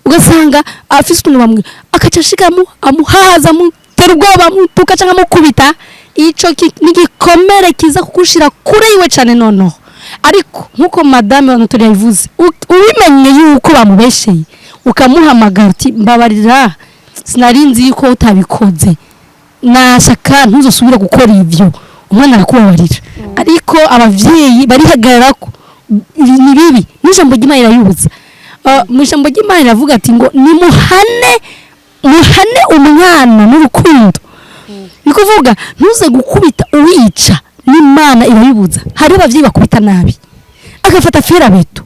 ugasanga afise ukuntu bamwe akaca ashikamo amuhaza, amutera ubwoba, amutuka canke amukubita. Ico ni igikomere kiza kugushira kure yiwe cane noneho. Ariko nkuko madame Anatole yabivuze, ubimenye yuko bamubesheye, ukamuhamagara uti: "Mbabarira, sinari nzi yuko utabikoze, nashaka ntuzosubire gukora ivyo," umwana arakubabarira. Ariko abavyeyi barihagarara ko ibi ni bibi, n'ijambo ry'Imana irabibuza. Mu ijambo ry'Imana iravuga ati ngo nimuhane, muhane umwana n'urukundo. Ni kuvuga ntuze gukubita uwica, n'Imana irabibuza. Hari abavyeyi bakubita nabi, agafata fer à béton,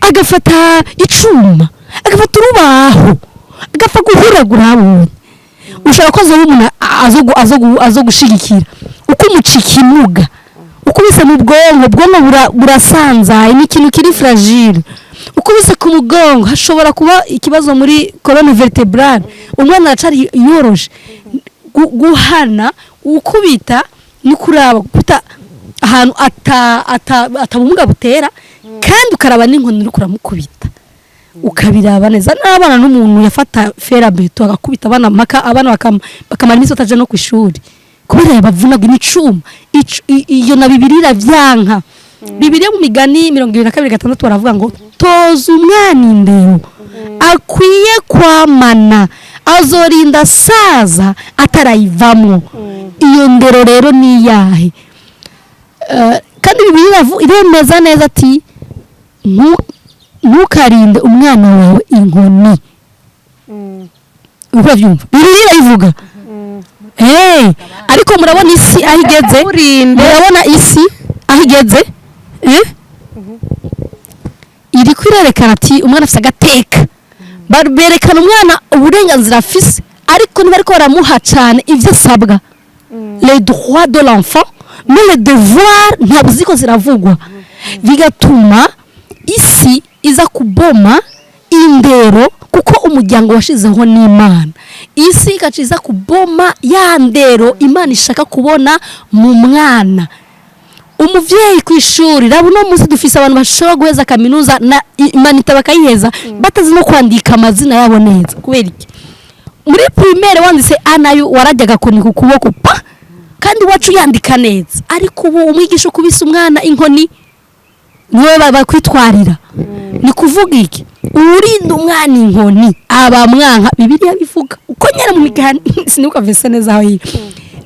agafata icuma, agafata urubaho, agapfa guhuragura. Habonye ushaka ko azoba umuntu azo gushigikira, uko umuca ikimuga, ukubise mu bwonko, ubwonko burasanzaye, ni ikintu kiri fragile. Ukubise ku mugongo hashobora kuba ikibazo muri colonne vertébrale. Umwana aracari yoroshe. Guhana ukubita ni kuraba gukubita ahantu ata bumuga butera, kandi ukaraba n'inkoni uriko uramukubita, ukabiraba neza. N'abana n'umuntu yafata fer à béton agakubita abana mpaka abana bakamara iminsi bataja no ku ishuri kubera yabavunaga n'icuma. Iyo na Bibiliya iravyanka. Bibiliya mu Migani 22:6 baravuga ngo: "Toza umwana indero akwiye kwamana, azorinda asaza atarayivamwo." Iyo Iyo ndero rero ni iyahe? Kandi Bibiliya iremeza neza ati: "Ntukarinde umwana wawe inkoni." Uriko uravyumva? Bibiliya irabivuga. Ariko murabona isi aho igeze? Urinde. Murabona isi aho igeze, eh? Iriko irerekana ati umwana afise agateka. Berekana umwana uburenganzira afise, ariko ntibariko baramuha cane ivyo asabwa, les droits de l'enfant, mais les devoirs ntabwo ziko ziravugwa, bigatuma isi iza kuboma indero, kuko umuryango washizeho n'Imana. Isi igaca iza kuboma ya ndero Imana ishaka kubona mu mwana. Umuvyeyi ku ishuri, raba uno munsi dufise abantu bashobora guheza kaminuza na imanita bakayiheza batazi no kwandika amazina yabo neza. Kubera iki? Muri primaire wanditse A nayo warajyaga kuni ku kuboko pa, kandi wacu yandika neza. Ariko ubu umwigisha ukubise umwana inkoni niwe bakwitwarira. Ni kuvuga iki? Urinda umwana inkoni aba mwanka. Bibiliya bivuga uko nyine mu migani, sinibuka verset neza aho iri.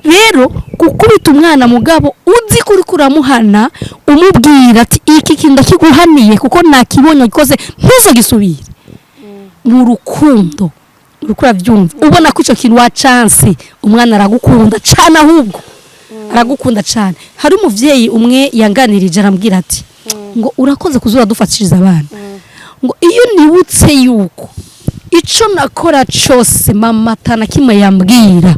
Rero gukubita umwana, mugabo uzi ko uriko uramuhana, umubwira ati: "Iki kintu ndakiguhaniye kuko nakibonye gikoze, ntuzogisubire," mu rukundo, uriko urabyumva, ubona ko icyo kintu wa chance, umwana aragukunda cane, ahubwo aragukunda cane. Hari umuvyeyi umwe yanganirije, arambwira ati ngo: "Urakoze kuzura dufatishiriza abana," ngo: "Iyo nibutse yuko ico nakora cose mama atana kimwe yambwira,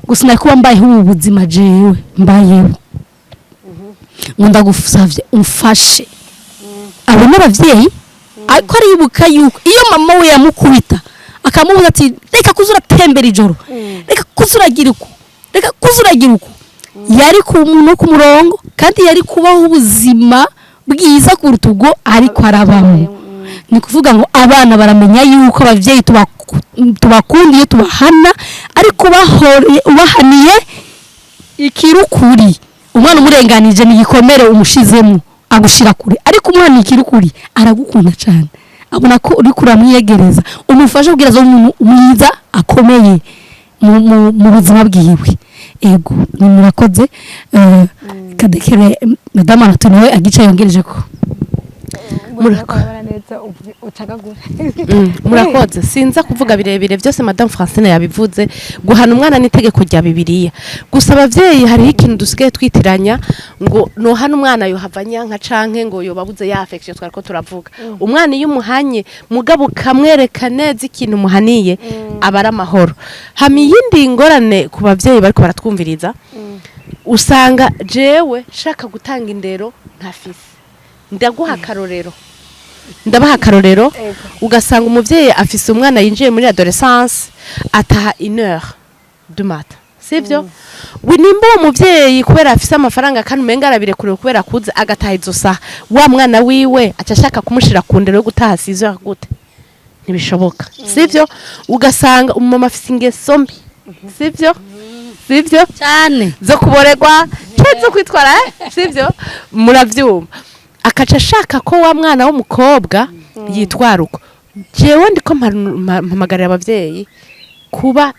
gusa nari kuba mbayeho ubu buzima jewe mbayeho," ngo: "Ndagusavye umfashe." Abo n'abavyeyi, ariko aribuka yuko iyo mama we yamukubita akamubuza ati: "Reka kuza uratembera ijoro, reka kuza uragira uku, reka kuza uragira uku," yari ku muntu ku murongo, kandi yari kubaho ubuzima bwiza kuruta ubwo ariko arabamo. Ni kuvuga ngo abana baramenya yuko abavyeyi tubakunda iyo tubahana, ariko ubahaniye ikirukuri. Umwana umurenganije ni igikomere umushizemo, agushira kure, ariko umwana ikirukuri aragukunda cyane, abona ko uri kuramwiyegereza, umufasha kugira azobe umuntu mwiza akomeye mu buzima bwiwe. Ego, ni murakoze. Kadekere madame Anatole nawe agica yongereje ko. Murabona neza ucagagura. Murakoze. Sinza kuvuga birebire, byose Madame Francine yabivuze. Guhana umwana n'itegeko rya Bibiliya. Gusa abavyeyi hariho ikintu dusigaye twitiranya, ngo nohana umwana yohava nyanka, canke ngo yobabuze ya affection twariko turavuga. Umwana iyo umuhanye, mugabo ukamwereka neza ikintu umuhaniye, aba ari amahoro. Hama iyindi ngorane ku bavyeyi bariko baratwumviriza, usanga jewe shaka gutanga indero ntafise. Ndaguha akarorero, ndabaha akarorero. Ugasanga umuvyeyi afise umwana yinjiye muri adolescence, ataha 1h du matin, sivyo? We nimba uwo muvyeyi kubera afise amafaranga kandi umenga arabirekuriwe kubera akuze, agataha izo saha, wa mwana wiwe aca ashaka kumushira ku ndero yo gutaha 6h gute? Ntibishoboka, sivyo? Ugasanga umumama afise ingeso mbi, sivyo? Sivyo? Cyane. Zo kuboregwa canke zo kwitwara, sivyo? Muravyumva, akaca ashaka ko wa mwana w'umukobwa yitwara uko. Jewe ndiko mpamagarira abavyeyi kuba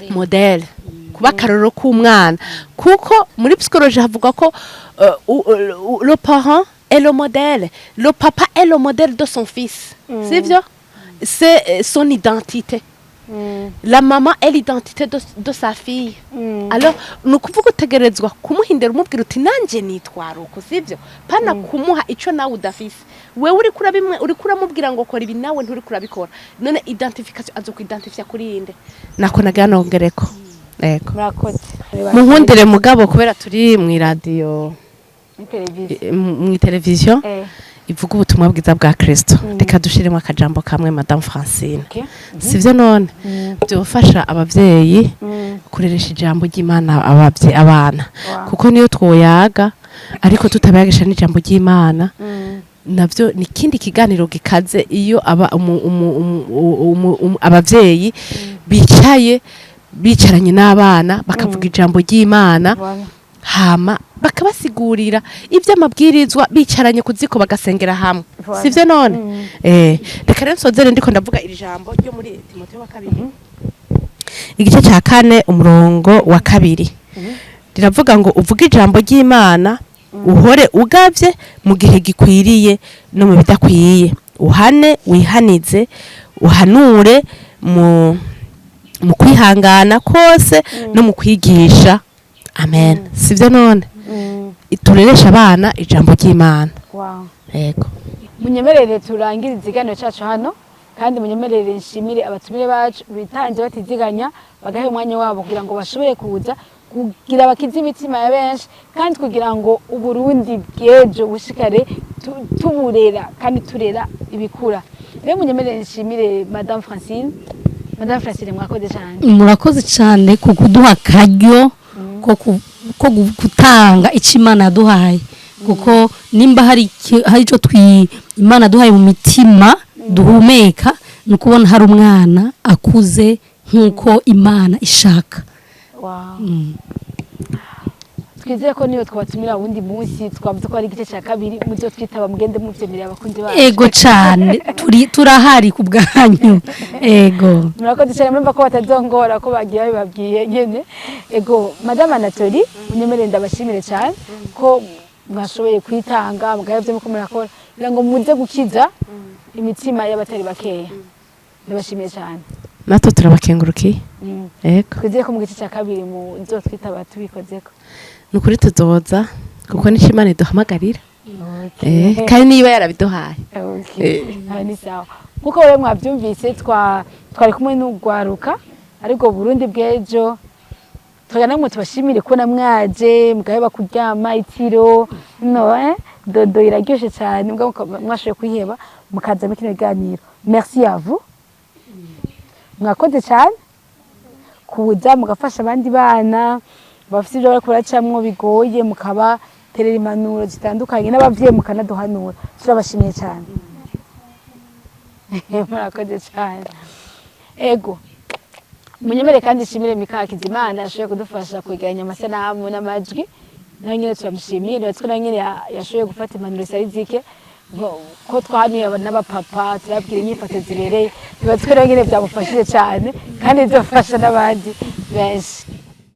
modèle, kuba akarorero k'umwana, kuko muri psychologie havuga ko le parent est le modèle, le papa est le modèle de son fils, sivyo? C'est son identité. La maman est l'identité de sa fille. Alors ni ukuvuga utegerezwa kumuhindura, umubwira uti: "Nanjye nitwara uko," sibyo? Pana kumuha ico nawe udafise. Wewe uriko urabimwe, uriko uramubwira ngo kora ibi, nawe nturiko urabikora. None identification azokwidentifia kuri inde? Nako nagira nongereko. Yego. Murakoze. Munkundire mugabo, kubera turi mu iradiyo, Muri televiziyo. Mu televiziyo ivuga ubutumwa bwiza bwa Kristo, reka dushiremo akajambo kamwe, Madame Francine. Okay. Sivyo? None byofasha abavyeyi kureresha ijambo ry'Imana abavye abana, kuko niyo twoyaga ariko tutabayagisha n'ijambo ry'Imana, navyo ni ikindi kiganiro gikaze. Iyo aba abavyeyi bicaye, bicaranye n'abana, bakavuga ijambo ry'Imana, Voilà. hama bakabasigurira iby'amabwirizwa, bicaranye ku ziko bagasengera hamwe. Voilà. Sivyo? None reka rero nsozere ndiko ndavuga iri jambo ryo muri Timoteyo wa kabiri. igice cya 4 umurongo wa 2, riravuga ngo: "Uvuge ijambo ry'Imana, uhore ugavye mu gihe gikwiriye no mu bidakwiye, uhane, wihanize, uhanure mu kwihangana kose no mu kwigisha." Amen. Sivyo none? Tureresha abana ijambo ry'Imana. Yego. Munyemerere turangirize ikiganiro cyacu hano, kandi munyemerere nshimire abatumire bacu bitanze batiziganya, bagaha umwanya wabo kugira ngo bashobore kuza kugira bakize imitima ya benshi, kandi kugira ngo Uburundi bw'ejo bushikare tuburera kandi turera ibikura. Rero munyemerere nshimire Madame Francine. Madame Francine, mwakoze cyane. Murakoze cyane ku kuduha akaryo ko gutanga icyo Imana yaduhaye, kuko nimba hari icyo Imana yaduhaye mu mitima duhumeka, ni ukubona hari umwana akuze nk'uko Imana ishaka. Twizeye ko niyo twabatumira wundi munsi, twavuze ko ari igice cya kabiri, muzo twitaba, mugende muvyemerera abakunzi bacu. Ego cyane, turahari ku bwanyu, ego. Murakoze cyane. Murumva ko batazongora, ko bagiye babibabwiye nyene. Ego, Madame Anatolie, munyemerere ndabashimire cyane ko mwashoboye kwitanga, mugaya byo muko murakora kugira ngo muze gukiza imitima y'abatari bakeya. Ndabashimiye cyane. Natwe turabakengurukiye. Yego. Twizeye ko mu gice cya kabiri muzotwitaba tubikozeko. Ni ukuri tuzoza, kuko nico Imana iduhamagarira. Kandi niba yarabiduhaye. Okay. Ah, ni sawa. Nkuko rero mwabyumvise, twari kumwe n'ugwaruka ariko Burundi bw'ejo. Tugana ngo tubashimire kubona mwaje mugaheba kuryama itiro no dodo iraryoshe cyane, mbwa mwashoboye kwiheba mukaza muri kino kiganiro. Merci à vous, mwakoze cyane kuza mugafasha abandi bana bafite ibyo bariko baracamwo bigoye, mukabaterera impanuro zitandukanye, n'abavyeyi mukanaduhanura. Turabashimiye cyane, murakoze cyane. Ego, munyemere kandi nshimire Mika Hakizimana yashoboye kudufasha kwegeranya amasanamu n'amajwi. Nawe nyine turamushimiye. Natwe nawe nyine yashoboye gufata impanuro zitari zike, ngo ko twahanuye n'abapapa, turabwira inyifato zibereye. Biba twe nawe nyine byamufashije cyane, kandi bizofasha n'abandi benshi.